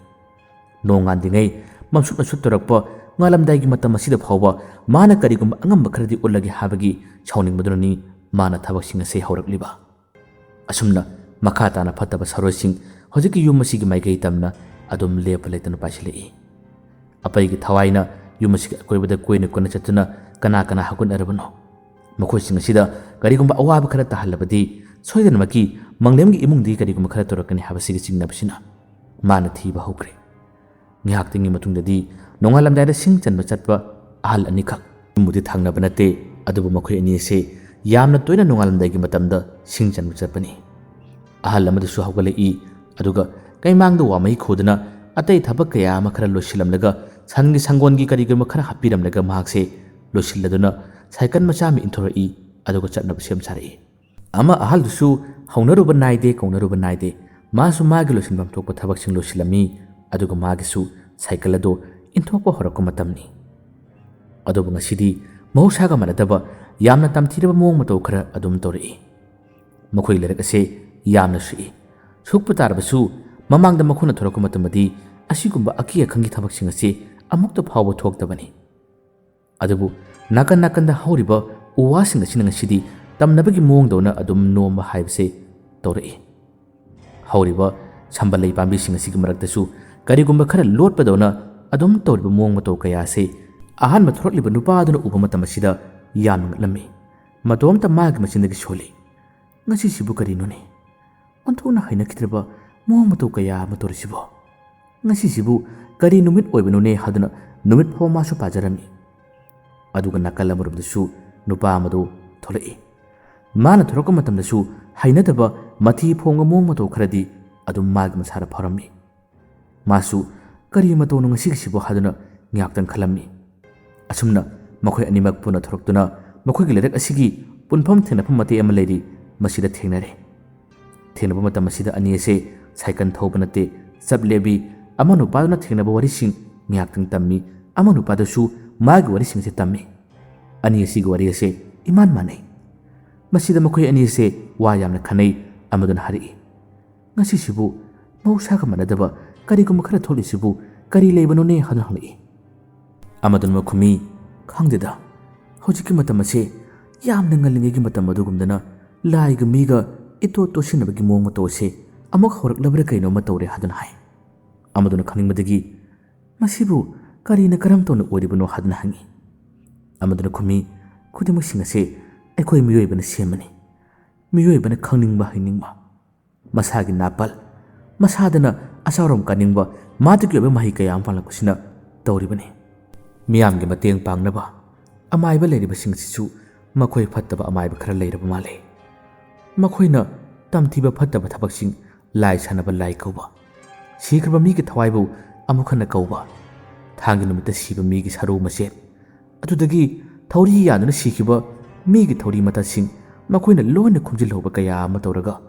ꯅꯣꯡꯉꯥꯟꯗ꯭ꯔꯤꯉꯩ ꯃꯝꯁꯨꯠ ꯃꯁꯨꯠ ꯇꯧꯔꯛꯄ ꯉꯥꯜꯂꯝꯗꯥꯏꯒꯤ ꯃꯇꯝ ꯑꯁꯤꯗ ꯐꯥꯎꯕ ꯃꯥꯅ ꯀꯔꯤꯒꯨꯝꯕ ꯑꯉꯝꯕ ꯈꯔꯗꯤ ꯎꯠꯂꯒꯦ ꯍꯥꯏꯕꯒꯤ ꯁꯥꯎꯅꯤꯡꯕꯗꯨꯅꯅꯤ ꯃꯥꯅ ꯊꯕꯛꯁꯤꯡ ꯑꯁꯤ ꯍꯧꯔꯛꯂꯤꯕ꯫ ꯑꯁꯨꯝꯅ ꯃꯈꯥ ꯇꯥꯅ ꯐꯠꯇꯕ ꯁꯥꯔꯣꯏꯁꯤꯡ ꯍꯧꯖꯤꯛꯀꯤ ꯌꯨꯝ ꯑꯁꯤꯒꯤ ꯃꯥꯏꯀꯩ ꯇꯝꯅ ꯑꯗꯨꯝ ꯂꯦꯞꯄ ꯂꯩꯇꯅ ꯄꯥꯏꯁꯤꯜꯂꯛꯏ꯫ ꯑꯄꯩꯒꯤ ꯊꯋꯥꯏꯅ ꯌꯨꯝ ꯑꯁꯤꯒꯤ ꯑꯀꯣꯏꯕꯗ ꯀꯣꯏꯅ ꯀꯣꯏꯅ ꯆꯠꯇꯨꯅ ꯀꯅꯥ ꯀꯅꯥ ꯍꯧꯒꯠꯅꯔꯕꯅꯣ? ꯃꯈꯣꯏꯁꯤꯡ ꯑꯁꯤꯗ ꯀꯔꯤꯒꯨꯝꯕ ꯑꯋꯥꯕ ꯈꯔ ꯇꯥꯍꯜꯂꯕꯗꯤ ꯁꯣꯏꯗꯅꯃꯛꯀꯤ ꯃꯪꯂꯦꯝꯒꯤ ꯏꯃꯨꯡꯗꯤ ꯀꯔꯤꯒꯨꯝꯕ ꯈꯔ ꯇꯧꯔꯛꯀꯅꯤ ꯍꯥꯏꯕꯁꯤꯒꯤ ꯆꯤꯡꯅꯕꯁꯤꯅ ꯃꯥꯅ ꯊꯤꯕ ꯍꯧꯈ꯭ꯔꯦ꯫ ꯉꯥꯏꯍꯥꯛꯇꯪꯒꯤ ꯃꯇꯨꯡꯗꯗꯤ ꯅꯣꯡꯉꯥꯜꯂꯝꯗꯥꯏꯗ ꯁꯤꯡ ꯆꯟꯕ ꯆꯠꯄ ꯑꯍꯜ ꯑꯅꯤꯈꯛ꯫ ꯌꯨꯝꯕꯨꯗꯤ ꯊꯪꯅꯕ ꯅꯠꯇꯦ, ꯑꯗꯨꯕꯨ ꯃꯈꯣꯏ ꯑꯅꯤ ꯑꯁꯤ ꯌꯥꯝꯅ ꯇꯣꯏꯅ ꯅꯣꯡꯉꯥꯜꯂꯝꯗꯥꯏꯒꯤ ꯃꯇꯝꯗ ꯁꯤꯡ ꯆꯟꯕ ꯆꯠꯄꯅꯤ꯫ ꯑꯍꯜ ꯑꯃꯗꯨꯁꯨ ꯍꯧꯒꯠꯂꯛꯏ, ꯑꯗꯨꯒ ꯀꯩꯃꯥꯡꯗ ꯋꯥꯃꯩ ꯈꯣꯗꯨꯅ ꯑꯇꯩ ꯊꯕꯛ ꯀꯌꯥ ꯑꯃ ꯈꯔ ꯂꯣꯏꯁꯤꯜꯂꯝꯂꯒ ꯁꯟꯒꯤ ꯁꯪꯒꯣꯟꯒꯤ ꯀꯔꯤꯒꯨꯝꯕ ꯈꯔ ꯍꯥꯞꯄꯤꯔꯝꯂꯒ ꯃꯍꯥꯛꯁꯦ ꯂꯣꯏꯁꯤꯜꯂꯗꯨꯅ ꯁꯥꯏꯀꯜ ꯃꯆꯥ ꯑꯃ ꯏꯟꯊꯣꯔꯛꯏ, ꯑꯗꯨꯒ ꯆꯠꯅꯕ ꯁꯦꯝ ꯁꯥꯔꯛꯏ꯫ ꯑꯃ ꯑꯍꯜꯗꯨꯁꯨ ꯍꯧꯅꯔꯨꯕ ꯅꯥꯏꯗꯦ, ꯀꯧꯅꯔꯨꯕ ꯅꯥꯏꯗꯦ, ꯃꯥꯁꯨ ꯃꯥꯒꯤ ꯂꯣꯏꯁꯤꯟꯐꯝ ꯊꯣꯛꯄ ꯊꯕꯛꯁꯤꯡ ꯂꯣꯏꯁꯤꯜꯂꯝꯃꯤ, ꯑꯗꯨꯒ ꯃꯥꯒꯤꯁꯨ ꯁꯥꯏꯀꯜ ꯑꯗꯨ ꯏꯟꯊꯣꯛꯄ ꯍꯧꯔꯛꯄ ꯃꯇꯝꯅꯤ꯫ ꯑꯗꯨꯕꯨ ꯉꯁꯤꯗꯤ ꯃꯍꯧꯁꯥꯒ ꯃꯥꯟꯅꯗꯕ ꯌꯥꯝꯅ ꯇꯝꯊꯤꯔꯕ ꯃꯑꯣꯡ ꯃꯇꯧ ꯈꯔ ꯑꯗꯨꯝ ꯇꯧꯔꯛꯏ꯫ ꯃꯈꯣꯏꯒꯤ ꯂꯥꯏꯔꯤꯛ ꯑꯁꯤ ꯌꯥꯝꯅ ꯁꯨꯛꯏ꯫ ꯁꯨꯛꯄ ꯇꯥꯔꯕꯁꯨ ꯃꯃꯥꯡꯗ ꯃꯈꯣꯏꯅ ꯊꯣꯔꯛꯄ ꯃꯇꯝꯗꯗꯤ ꯑꯁꯤꯒꯨꯝꯕ ꯑꯀꯤ ꯑꯈꯪꯒꯤ ꯊꯕꯛꯁꯤꯡ ꯑꯁꯤ ꯑꯃꯨꯛꯇ ꯐꯥꯎꯕ ꯊꯣꯛꯇꯕꯅꯤ꯫ ꯑꯗꯨꯕꯨ ꯅꯥꯀꯟ ꯅꯥꯀꯟꯗ ꯍꯧꯔꯤꯕ ꯎ ꯋꯥꯁꯤꯡ ꯑꯁꯤꯅ ꯉꯁꯤꯗꯤ ꯇꯝꯅꯕꯒꯤ ꯃꯑꯣꯡꯗꯧꯅ ꯑꯗꯨꯝ ꯅꯣꯝꯕ ꯍꯥꯏꯕꯁꯦ ꯇꯧꯔꯛꯏ꯫ ꯍꯧꯔꯤꯕ ꯁꯝꯕꯜ ꯂꯩ ꯄꯥꯝꯕꯤꯁꯤꯡ ꯑꯁꯤꯒꯤ ꯃꯔꯛꯇꯁꯨ ꯀꯔꯤꯒꯨꯝꯕ ꯈꯔ ꯂꯣꯠꯄꯗꯧꯅ ꯑꯗꯨꯝ ꯇꯧꯔꯤꯕ ꯃꯑꯣꯡ ꯃꯇꯧ ꯀꯌꯥ ꯑꯁꯤ ꯑꯍꯥꯟꯕ ꯊꯣꯔꯛꯂꯤꯕ ꯅꯨꯄꯥ ꯑꯗꯨꯅ ꯎꯕ ꯃꯇꯝ ꯑꯁꯤꯗ ꯌꯥꯝꯅ ꯉꯛꯂꯝꯃꯤ꯫ ꯃꯇꯣꯝꯇ ꯃꯥꯒꯤ ꯃꯆꯤꯟꯗꯒꯤ ꯁꯣꯜꯂꯤ, "ꯉꯁꯤꯁꯤꯕꯨ ꯀꯔꯤꯅꯣꯅꯦ? ꯑꯣꯟꯊꯣꯛꯅ ꯍꯩꯅꯈꯤꯗ꯭ꯔꯕ ꯃꯑꯣꯡ ꯃꯇꯧ ꯀꯌꯥ ꯑꯃ ꯇꯧꯔꯤꯁꯤꯕꯣ? ꯉꯁꯤꯁꯤꯕꯨ ꯀꯔꯤ ꯅꯨꯃꯤꯠ ꯑꯣꯏꯕꯅꯣꯅꯦ?" ꯍꯥꯏꯗꯨꯅ ꯅꯨꯃꯤꯠ ꯐꯥꯎꯕ ꯃꯥꯁꯨ ꯄꯥꯖꯔꯝꯃꯤ꯫ ꯑꯗꯨꯒ ꯅꯥꯀꯜ ꯑꯃꯔꯣꯝꯗꯁꯨ ꯅꯨꯄꯥ ꯑꯃꯗꯨ ꯊꯣꯛꯂꯛꯏ꯫ ꯃꯥꯅ ꯊꯣꯔꯛꯄ ꯃꯇꯝꯗꯁꯨ ꯍꯩꯅꯗꯕ ꯃꯊꯤ ꯐꯣꯡꯕ ꯃꯑꯣꯡ ꯃꯇꯧ ꯈꯔꯗꯤ ꯑꯗꯨꯝ ꯃꯥꯒꯤ ꯃꯁꯥꯗ ꯐꯥꯎꯔꯝꯃꯤ꯫ ꯃꯥꯁꯨ, "ꯀꯔꯤ ꯃꯇꯧꯅꯣ ꯉꯁꯤꯒꯤꯁꯤꯕꯣ?" ꯍꯥꯏꯗꯨꯅ ꯉꯥꯏꯍꯥꯛꯇꯪ ꯈꯜꯂꯝꯃꯤ꯫ ꯑꯁꯨꯝꯅ ꯃꯈꯣꯏ ꯑꯅꯤꯃꯛ ꯄꯨꯟꯅ ꯊꯣꯔꯛꯇꯨꯅ ꯃꯈꯣꯏꯒꯤ ꯂꯥꯏꯔꯤꯛ ꯑꯁꯤꯒꯤ ꯄꯨꯟꯐꯝ ꯊꯦꯡꯅꯐꯝ ꯃꯇꯦꯛ ꯑꯃ ꯂꯩꯔꯤ, ꯃꯁꯤꯗ ꯊꯦꯡꯅꯔꯦ꯫ ꯊꯦꯡꯅꯕ ꯃꯇꯝ ꯑꯁꯤꯗ ꯑꯅꯤ ꯑꯁꯦ ꯁꯥꯏꯀꯜ ꯊꯧꯕ ꯅꯠꯇꯦ, ꯆꯞ ꯂꯦꯞꯄꯤ꯫ ꯑꯃ ꯅꯨꯄꯥꯗꯨꯅ ꯊꯦꯡꯅꯕ ꯋꯥꯔꯤꯁꯤꯡ ꯉꯥꯏꯍꯥꯛꯇꯪ ꯇꯝꯃꯤ, ꯑꯃ ꯅꯨꯄꯥꯗꯨꯁꯨ ꯃꯥꯒꯤ ꯋꯥꯔꯤꯁꯤꯡꯁꯦ ꯇꯝꯃꯤ꯫ ꯑꯅꯤ ꯑꯁꯤꯒꯤ ꯋꯥꯔꯤ ꯑꯁꯦ ꯏꯃꯥꯟ ꯃꯥꯟꯅꯩ꯫ ꯃꯁꯤꯗ ꯃꯈꯣꯏ ꯑꯅꯤ ꯑꯁꯦ ꯋꯥ ꯌꯥꯝꯅ ꯈꯟꯅꯩ꯫ ꯑꯃꯗꯨꯅ ꯍꯥꯏꯔꯛꯏ, "ꯉꯁꯤꯁꯤꯕꯨ ꯃꯍꯧꯁꯥꯒ ꯃꯥꯟꯅꯗꯕ ꯀꯔꯤꯒꯨꯝꯕ ꯈꯔ ꯊꯣꯛꯂꯤꯁꯤꯕꯨ "ꯀꯔꯤ ꯂꯩꯕꯅꯣꯅꯦ?" ꯍꯥꯏꯗꯨꯅ ꯍꯪꯂꯛꯏ꯫ ꯑꯃꯗꯨꯅ ꯈꯨꯝꯃꯤ, "ꯈꯪꯗꯦꯗ, ꯍꯧꯖꯤꯛꯀꯤ ꯃꯇꯝ ꯑꯁꯦ ꯌꯥꯝꯅ ꯉꯜꯂꯤꯉꯩꯒꯤ ꯃꯇꯝ ꯑꯗꯨꯒꯨꯝꯗꯅ ꯂꯥꯏꯒ ꯃꯤꯒ ꯏꯇꯣꯠ ꯇꯣꯠꯁꯤꯟꯅꯕꯒꯤ ꯃꯑꯣꯡ ꯃꯇꯧ ꯑꯁꯦ ꯑꯃꯨꯛ ꯍꯧꯔꯛꯂꯕ꯭ꯔꯥ ꯀꯩꯅꯣ ꯑꯃ ꯇꯧꯔꯦ" ꯍꯥꯏꯗꯨꯅ ꯍꯥꯏ꯫ ꯑꯃꯗꯨꯅ ꯈꯪꯅꯤꯡꯕꯗꯒꯤ, "ꯃꯁꯤꯕꯨ ꯀꯔꯤꯅ ꯀꯔꯝ ꯇꯧꯅ ꯑꯣꯏꯔꯤꯕꯅꯣ?" ꯍꯥꯏꯗꯨꯅ ꯍꯪꯉꯤ꯫ ꯑꯃꯗꯨꯅ ꯈꯨꯝꯃꯤ, "ꯈꯨꯗꯤꯡꯃꯛꯁꯤꯡ ꯑꯁꯦ ꯑꯩꯈꯣꯏ ꯃꯤꯑꯣꯏꯕꯅ ꯁꯦꯝꯕꯅꯤ꯫ ꯃꯤꯑꯣꯏꯕꯅ ꯈꯪꯅꯤꯡꯕ ꯍꯩꯅꯤꯡꯕ, ꯃꯁꯥꯒꯤ ꯅꯥꯄꯜ, ꯃꯁꯥꯗꯅ ꯑꯆꯥꯎꯔꯝ ꯀꯥꯅꯤꯡꯕ, ꯃꯥꯗꯨꯒꯤ ꯑꯣꯏꯕ ꯃꯍꯩ ꯀꯌꯥ ꯑꯃ ꯄꯥꯡꯂꯛꯄꯁꯤꯅ ꯇꯧꯔꯤꯕꯅꯤ꯫ ꯃꯤꯌꯥꯝꯒꯤ ꯃꯇꯦꯡ ꯄꯥꯡꯅꯕ ꯑꯃꯥꯏꯕ ꯂꯩꯔꯤꯕꯁꯤꯡ ꯑꯁꯤꯁꯨ ꯃꯈꯣꯏ ꯐꯠꯇꯕ ꯑꯃꯥꯏꯕ ꯈꯔ ꯂꯩꯔꯕ ꯃꯥꯜꯂꯤ꯫ ꯃꯈꯣꯏꯅ ꯇꯝꯊꯤꯕ ꯐꯠꯇꯕ ꯊꯕꯛꯁꯤꯡ, ꯂꯥꯏ ꯁꯥꯟꯅꯕ, ꯂꯥꯏ ꯀꯧꯕ, ꯁꯤꯈ꯭ꯔꯕ ꯃꯤꯒꯤ ꯊꯋꯥꯏꯕꯨ ꯑꯃꯨꯛ ꯍꯟꯅ ꯀꯧꯕ, ꯊꯥꯡꯒꯤ ꯅꯨꯃꯤꯠꯇ ꯁꯤꯕ ꯃꯤꯒꯤ ꯁꯔꯨ ꯃꯆꯦꯠ, ꯑꯗꯨꯗꯒꯤ ꯊꯧꯔꯤ ꯌꯥꯟꯗꯨꯅ ꯁꯤꯈꯤꯕ ꯃꯤꯒꯤ ꯊꯧꯔꯤ ꯃꯇꯠꯁꯤꯡ, ꯃꯈꯣꯏꯅ ꯂꯣꯏꯅ ꯈꯣꯝꯖꯤꯜꯍꯧꯕ ꯀꯌꯥ ꯑꯃ ꯇꯧꯔꯒ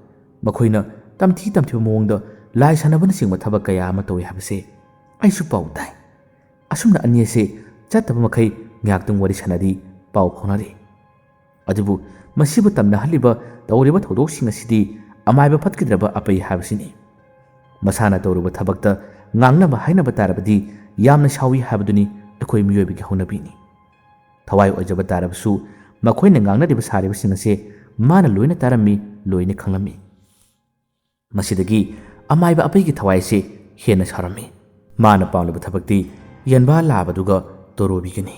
ꯃꯈꯣꯏꯅ ꯇꯝꯊꯤ ꯇꯝꯊꯤꯕ ꯃꯑꯣꯡꯗ ꯂꯥꯏ ꯁꯥꯟꯅꯕꯅꯆꯤꯡꯕ ꯊꯕꯛ ꯀꯌꯥ ꯑꯃ ꯇꯧꯏ ꯍꯥꯏꯕꯁꯦ ꯑꯩꯁꯨ ꯄꯥꯎ ꯇꯥꯏ꯫ ꯑꯁꯨꯝꯅ ꯑꯅꯤ ꯑꯁꯦ ꯆꯠꯇꯕ ꯃꯈꯩ ꯉꯥꯏꯍꯥꯛꯇꯪ ꯋꯥꯔꯤ ꯁꯥꯟꯅꯔꯤ, ꯄꯥꯎ ꯐꯥꯎꯅꯔꯤ꯫ ꯑꯗꯨꯕꯨ ꯃꯁꯤꯕꯨ ꯇꯝꯅꯍꯜꯂꯤꯕ, ꯇꯧꯔꯤꯕ ꯊꯧꯗꯣꯛꯁꯤꯡ ꯑꯁꯤꯗꯤ ꯑꯃꯥꯏꯕ ꯐꯠꯈꯤꯗ꯭ꯔꯕ ꯑꯄꯩ ꯍꯥꯏꯕꯁꯤꯅꯤ꯫ ꯃꯁꯥꯅ ꯇꯧꯔꯨꯕ ꯊꯕꯛꯇ ꯉꯥꯡꯅꯕ ꯍꯥꯏꯅꯕ ꯇꯥꯔꯕꯗꯤ ꯌꯥꯝꯅ ꯁꯥꯎꯏ ꯍꯥꯏꯕꯗꯨꯅꯤ ꯑꯩꯈꯣꯏ ꯃꯤꯑꯣꯏꯕꯒꯤ ꯍꯧꯅꯕꯤꯅꯤ꯫ ꯊꯋꯥꯏ ꯑꯣꯏꯖꯕ ꯇꯥꯔꯕꯁꯨ ꯃꯈꯣꯏꯅ ꯉꯥꯡꯅꯔꯤꯕ ꯁꯥꯔꯤꯕꯁꯤꯡ ꯑꯁꯦ ꯃꯥꯅ ꯂꯣꯏꯅ ꯇꯥꯔꯝꯃꯤ, ꯂꯣꯏꯅ ꯈꯪꯂꯝꯃꯤ꯫ ꯃꯁꯤꯗꯒꯤ ꯑꯃꯥꯏꯕ ꯑꯄꯩꯒꯤ ꯊꯋꯥꯏꯁꯦ ꯍꯦꯟꯅ ꯁꯥꯎꯔꯝꯃꯤ꯫ ꯃꯥꯅ ꯄꯥꯝꯂꯤꯕ ꯊꯕꯛꯇꯤ ꯌꯦꯟꯕꯥ ꯂꯥꯕꯗꯨꯒ ꯇꯣꯔꯣꯕꯤꯒꯅꯤ꯫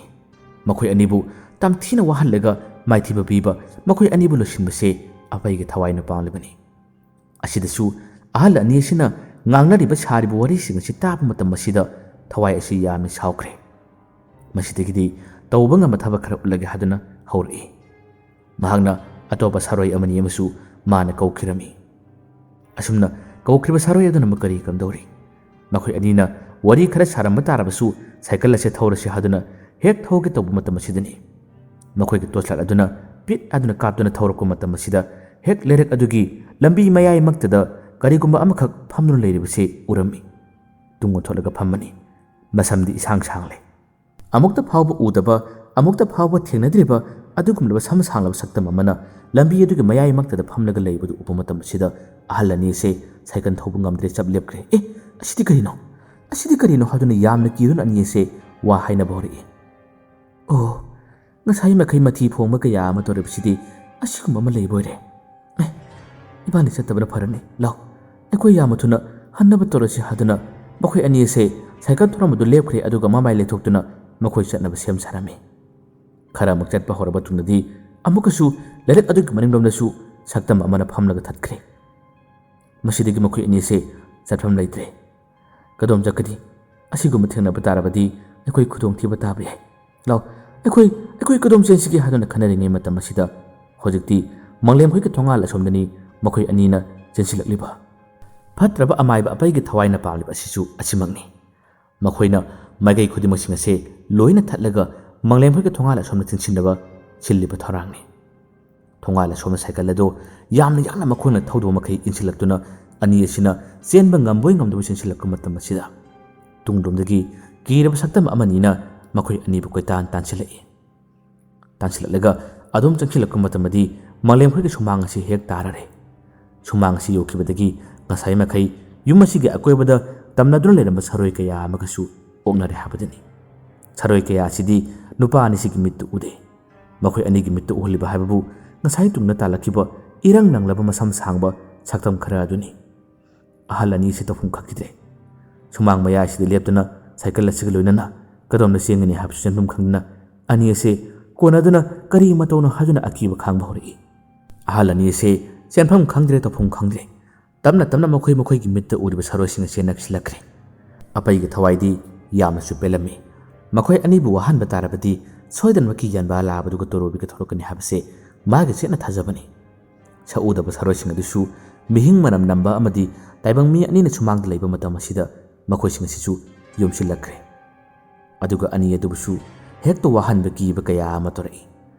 ꯃꯈꯣꯏ ꯑꯅꯤꯕꯨ ꯇꯝꯊꯤꯅ ꯋꯥꯍꯜꯂꯒ ꯃꯥꯏꯊꯤꯕ ꯄꯤꯕ, ꯃꯈꯣꯏ ꯑꯅꯤꯕꯨ ꯂꯣꯏꯁꯤꯟꯕꯁꯦ ꯑꯄꯩꯒꯤ ꯊꯋꯥꯏꯅ ꯄꯥꯝꯂꯤꯕꯅꯤ꯫ ꯑꯁꯤꯗꯁꯨ ꯑꯍꯜ ꯑꯅꯤ ꯑꯁꯤꯅ ꯉꯥꯡꯅꯔꯤꯕ ꯁꯥꯔꯤꯕ ꯋꯥꯔꯤꯁꯤꯡ ꯑꯁꯤ ꯇꯥꯕ ꯃꯇꯝ ꯑꯁꯤꯗ ꯊꯋꯥꯏ ꯑꯁꯤ ꯌꯥꯝꯅ ꯁꯥꯎꯈ꯭ꯔꯦ꯫ ꯃꯁꯤꯗꯒꯤꯗꯤ ꯇꯧꯕ ꯉꯝꯕ ꯊꯕꯛ ꯈꯔ ꯎꯠꯂꯒꯦ ꯍꯥꯏꯗꯨꯅ ꯍꯧꯔꯛꯏ꯫ ꯃꯍꯥꯛꯅ ꯑꯇꯣꯞꯄ ꯁꯥꯔꯣꯏ ꯑꯃꯅꯤ ꯑꯃꯁꯨ ꯃꯥꯅ ꯀꯧꯈꯤꯔꯝꯃꯤ꯫ ꯑꯁꯨꯝꯅ ꯀꯧꯈ꯭ꯔꯤꯕ ꯁꯥꯔꯣꯏ ꯑꯗꯨꯅ ꯑꯃꯨꯛ ꯀꯔꯤ ꯀꯝꯗꯧꯔꯤ? ꯃꯈꯣꯏ ꯑꯅꯤꯅ ꯋꯥꯔꯤ ꯈꯔ ꯁꯥꯔꯝꯕ ꯇꯥꯔꯕꯁꯨ ꯁꯥꯏꯀꯜ ꯑꯁꯦ ꯊꯧꯔꯁꯤ ꯍꯥꯏꯗꯨꯅ ꯍꯦꯛ ꯊꯧꯒꯦ ꯇꯧꯕ ꯃꯇꯝ ꯑꯁꯤꯗꯅꯤ꯫ ꯃꯈꯣꯏꯒꯤ ꯇꯣꯔꯆ ꯂꯥꯏꯠ ꯑꯗꯨꯅ ꯄꯤꯠ ꯍꯥꯏꯗꯨꯅ ꯀꯥꯞꯇꯨꯅ ꯊꯧꯔꯛꯄ ꯃꯇꯝ ꯑꯁꯤꯗ ꯍꯦꯛ ꯂꯩꯔꯛ ꯑꯗꯨꯒꯤ ꯂꯝꯕꯤ ꯃꯌꯥꯏꯃꯛꯇꯗ ꯀꯔꯤꯒꯨꯝꯕ ꯑꯃꯈꯛ ꯐꯝꯗꯨꯅ ꯂꯩꯔꯤꯕꯁꯤ ꯎꯔꯝꯃꯤ꯫ ꯇꯨꯡ ꯑꯣꯟꯊꯣꯛꯂꯒ ꯐꯝꯃꯅꯤ꯫ ꯃꯁꯝꯗꯤ ꯏꯁꯥꯡ ꯁꯥꯡꯂꯦ꯫ ꯑꯃꯨꯛꯇ ꯐꯥꯎꯕ ꯎꯗꯕ, ꯑꯃꯨꯛꯇ ꯐꯥꯎꯕ ꯊꯦꯡꯅꯗ꯭ꯔꯤꯕ ꯑꯗꯨꯒꯨꯝꯂꯕ ꯁꯝ ꯁꯥꯡꯂꯕ ꯁꯛꯇꯝ ꯑꯃꯅ ꯂꯝꯕꯤ ꯑꯗꯨꯒꯤ ꯃꯌꯥꯏꯃꯛꯇꯗ ꯐꯝꯂꯒ ꯂꯩꯕꯗꯨ ꯎꯕ ꯃꯇꯝ ꯑꯁꯤꯗ ꯑꯍꯜ ꯑꯅꯤ ꯑꯁꯦ ꯁꯥꯏꯀꯜ ꯊꯧꯕ ꯉꯝꯗ꯭ꯔꯦ, ꯆꯞ ꯂꯦꯞꯈ꯭ꯔꯦ꯫ "ꯑꯦ, ꯑꯁꯤꯗꯤ ꯀꯔꯤꯅꯣ? "ꯑꯁꯤꯗꯤ ꯀꯔꯤꯅꯣ?" ꯍꯥꯏꯗꯨꯅ ꯌꯥꯝꯅ ꯀꯤꯗꯨꯅ ꯑꯅꯤ ꯑꯁꯦ ꯋꯥ ꯍꯥꯏꯅꯕ ꯍꯧꯔꯛꯏ꯫ "ꯑꯣ, ꯉꯁꯥꯏ ꯃꯈꯩ ꯃꯊꯤ ꯐꯣꯡꯕ ꯀꯌꯥ ꯑꯃ ꯇꯧꯔꯤꯕꯁꯤꯗꯤ ꯑꯁꯤꯒꯨꯝꯕ ꯑꯃ ꯂꯩꯕ ꯑꯣꯏꯔꯦ꯫ ꯑꯦ, ꯏꯕꯥꯅꯤ ꯆꯠꯇꯕꯅ ꯐꯔꯅꯤ꯫ ꯂꯥꯎ, ꯑꯩꯈꯣꯏ ꯌꯥꯝꯅ ꯊꯨꯅ ꯍꯟꯅꯕ ꯇꯧꯔꯁꯤ" ꯍꯥꯏꯗꯨꯅ ꯃꯈꯣꯏ ꯑꯅꯤ ꯑꯁꯦ ꯁꯥꯏꯀꯜ ꯊꯧꯔꯝꯕꯗꯨ ꯂꯦꯞꯈ꯭ꯔꯦ, ꯑꯗꯨꯒ ꯃꯃꯥꯏ ꯂꯩꯊꯣꯛꯇꯨꯅ ꯃꯈꯣꯏ ꯆꯠꯅꯕ ꯁꯦꯝ ꯁꯥꯔꯝꯃꯤ꯫ ꯈꯔ ꯑꯃꯨꯛ ꯆꯠꯄ ꯍꯧꯔꯕ ꯇꯨꯡꯗꯗꯤ ꯑꯃꯨꯛꯀꯁꯨ ꯂꯩꯔꯛ ꯑꯗꯨꯒꯤ ꯃꯅꯤꯡꯂꯣꯝꯗꯁꯨ ꯁꯛꯇꯝ ꯑꯃꯅ ꯐꯝꯂꯒ ꯊꯠꯈ꯭ꯔꯦ꯫ ꯃꯁꯤꯗꯒꯤ ꯃꯈꯣꯏ ꯑꯅꯤꯁꯦ ꯆꯠꯐꯝ ꯂꯩꯇ꯭ꯔꯦ꯫ "ꯀꯗꯣꯝ ꯆꯠꯀꯅꯤ? ꯑꯁꯤꯒꯨꯝꯕ ꯊꯦꯡꯅꯕ ꯇꯥꯔꯕꯗꯤ ꯑꯩꯈꯣꯏ ꯈꯨꯗꯣꯡꯊꯤꯕ ꯇꯥꯕ ꯌꯥꯏ꯫ ꯂꯥꯎ, ꯑꯩꯈꯣꯏ, ꯑꯩꯈꯣꯏ ꯀꯗꯣꯝ ꯆꯦꯟꯁꯤꯒꯦ?" ꯍꯥꯏꯗꯨꯅ ꯈꯟꯅꯔꯤꯉꯩ ꯃꯇꯝ ꯑꯁꯤꯗ ꯍꯧꯖꯤꯛꯇꯤ ꯃꯪꯂꯦꯝ ꯍꯣꯏꯒꯤ ꯊꯣꯡꯒꯥꯜ ꯑꯁꯣꯝꯗꯅꯤ ꯃꯈꯣꯏ ꯑꯅꯤꯅ ꯆꯦꯟꯁꯤꯜꯂꯛꯂꯤꯕ꯫ ꯐꯠꯇ꯭ꯔꯕ ꯑꯃꯥꯏꯕ ꯑꯄꯩꯒꯤ ꯊꯋꯥꯏꯅ ꯄꯥꯝꯂꯤꯕ ꯑꯁꯤꯁꯨ ꯑꯁꯤꯃꯛꯅꯤ꯫ ꯃꯈꯣꯏꯅ ꯃꯥꯏꯀꯩ ꯈꯨꯗꯤꯡꯃꯛꯁꯤꯡ ꯑꯁꯦ ꯂꯣꯏꯅ ꯊꯠꯂꯒ ꯃꯪꯂꯦꯝ ꯍꯣꯏꯒꯤ ꯊꯣꯡꯒꯥꯜ ꯑꯁꯣꯝꯗ ꯆꯦꯟꯁꯤꯟꯅꯕ ꯁꯤꯜꯂꯤꯕ ꯊꯧꯔꯥꯡꯅꯤ꯫ ꯊꯣꯡꯒꯥꯜ ꯑꯁꯣꯝꯗ ꯁꯥꯏꯀꯜ ꯑꯗꯨ ꯌꯥꯝꯅ ꯌꯥꯡꯅ ꯃꯈꯣꯏꯅ ꯊꯧꯗꯕ ꯃꯈꯩ ꯏꯟꯁꯤꯜꯂꯛꯇꯨꯅ ꯑꯅꯤ ꯑꯁꯤꯅ ꯆꯦꯟꯕ ꯉꯝꯕꯣꯏ ꯉꯝꯗꯕꯣꯏ ꯆꯦꯟꯁꯤꯜꯂꯛꯄ ꯃꯇꯝ ꯑꯁꯤꯗ ꯇꯨꯡꯂꯣꯝꯗꯒꯤ ꯀꯤꯔꯕ ꯁꯛꯇꯝ ꯑꯃꯅꯤꯅ ꯃꯈꯣꯏ ꯑꯅꯤꯕꯨ ꯀꯣꯏꯇꯥꯟ ꯇꯥꯟꯁꯤꯜꯂꯛꯏ꯫ ꯇꯥꯟꯁꯤꯜꯂꯛꯂꯒ ꯑꯗꯨꯝ ꯆꯪꯁꯤꯜꯂꯛꯄ ꯃꯇꯝꯗꯗꯤ ꯃꯪꯂꯦꯝ ꯍꯣꯏꯒꯤ ꯁꯨꯃꯥꯡ ꯑꯁꯤ ꯍꯦꯛ ꯇꯥꯔꯔꯦ꯫ ꯁꯨꯃꯥꯡ ꯑꯁꯤ ꯌꯧꯈꯤꯕꯗꯒꯤ ꯉꯁꯥꯏ ꯃꯈꯩ ꯌꯨꯝ ꯑꯁꯤꯒꯤ ꯑꯀꯣꯏꯕꯗ ꯇꯝꯅꯗꯨꯅ ꯂꯩꯔꯝꯕ ꯁꯔꯣꯏ ꯀꯌꯥ ꯑꯃꯒꯁꯨ ꯑꯣꯛꯅꯔꯦ ꯍꯥꯏꯕꯗꯨꯅꯤ꯫ ꯁꯔꯣꯏ ꯀꯌꯥ ꯑꯁꯤꯗꯤ ꯅꯨꯄꯥ ꯑꯅꯤꯁꯤꯒꯤ ꯃꯤꯠꯇ ꯎꯗꯦ꯫ ꯃꯈꯣꯏ ꯑꯅꯤꯒꯤ ꯃꯤꯠꯇ ꯎꯍꯜꯂꯤꯕ ꯍꯥꯏꯕꯕꯨ ꯉꯁꯥꯏ ꯇꯨꯡꯗ ꯇꯥꯜꯂꯛꯈꯤꯕ ꯏꯔꯪ ꯂꯪꯂꯕ ꯃꯁꯝ ꯁꯥꯡꯕ ꯁꯛꯇꯝ ꯈꯔ ꯑꯗꯨꯅꯤ꯫ ꯑꯍꯜ ꯑꯅꯤ ꯑꯁꯤ ꯇꯧꯐꯝ ꯈꯪꯈꯤꯗ꯭ꯔꯦ꯫ ꯁꯨꯃꯥꯡ ꯃꯌꯥꯏꯁꯤꯗ ꯂꯦꯞꯇꯨꯅ ꯁꯥꯏꯀꯜ ꯑꯁꯤꯒ ꯂꯣꯏꯅꯅ ꯀꯗꯣꯝꯗ ꯆꯦꯟꯒꯅꯤ ꯍꯥꯏꯕꯁꯨ ꯆꯦꯟꯐꯝ ꯈꯪꯗꯅ ꯑꯅꯤ ꯑꯁꯦ ꯀꯣꯟꯅꯗꯨꯅ ꯀꯔꯤ ꯃꯇꯧꯅꯣ ꯍꯥꯏꯗꯨꯅ ꯑꯀꯤꯕ ꯈꯥꯡꯕ ꯍꯧꯔꯛꯏ꯫ ꯑꯍꯜ ꯑꯅꯤ ꯑꯁꯦ ꯆꯦꯟꯐꯝ ꯈꯪꯗ꯭ꯔꯦ, ꯇꯧꯐꯝ ꯈꯪꯗ꯭ꯔꯦ꯫ ꯇꯞꯅ ꯇꯞꯅ ꯃꯈꯣꯏ ꯃꯈꯣꯏꯒꯤ ꯃꯤꯠꯇ ꯎꯔꯤꯕ ꯁꯔꯣꯏꯁꯤꯡ ꯑꯁꯦ ꯅꯛꯁꯤꯜꯂꯛꯈ꯭ꯔꯦ꯫ ꯑꯄꯩꯒꯤ ꯊꯋꯥꯏꯗꯤ ꯌꯥꯝꯅꯁꯨ ꯄꯦꯜꯂꯝꯃꯤ꯫ ꯃꯈꯣꯏ ꯑꯅꯤꯕꯨ ꯋꯥꯍꯟꯕ ꯇꯥꯔꯕꯗꯤ ꯁꯣꯏꯗꯅꯃꯛꯀꯤ ꯌꯥꯟꯕ ꯂꯥꯕꯗꯨꯒ ꯇꯣꯔꯣꯕꯤꯒ ꯊꯣꯛꯂꯛꯀꯅꯤ ꯍꯥꯏꯕꯁꯦ ꯃꯥꯒꯤ ꯆꯦꯠꯅ ꯊꯥꯖꯕꯅꯤ꯫ ꯁꯛꯎꯗꯕ ꯁꯔꯣꯏꯁꯤꯡ ꯑꯗꯨꯁꯨ ꯃꯤꯍꯤꯡ ꯃꯅꯝ ꯅꯝꯕ ꯑꯃꯗꯤ ꯇꯥꯏꯕꯪ ꯃꯤ ꯑꯅꯤꯅ ꯁꯨꯃꯥꯡꯗ ꯂꯩꯕ ꯃꯇꯝ ꯑꯁꯤꯗ ꯃꯈꯣꯏꯁꯤꯡ ꯑꯁꯤꯁꯨ ꯌꯣꯝꯁꯤꯜꯂꯛꯈ꯭ꯔꯦ꯫ ꯑꯗꯨꯒ ꯑꯅꯤ ꯑꯗꯨꯕꯨꯁꯨ ꯍꯦꯛꯇ ꯋꯥꯍꯟꯕ ꯀꯤꯕ ꯀꯌꯥ ꯑꯃ ꯇꯧꯔꯛꯏ꯫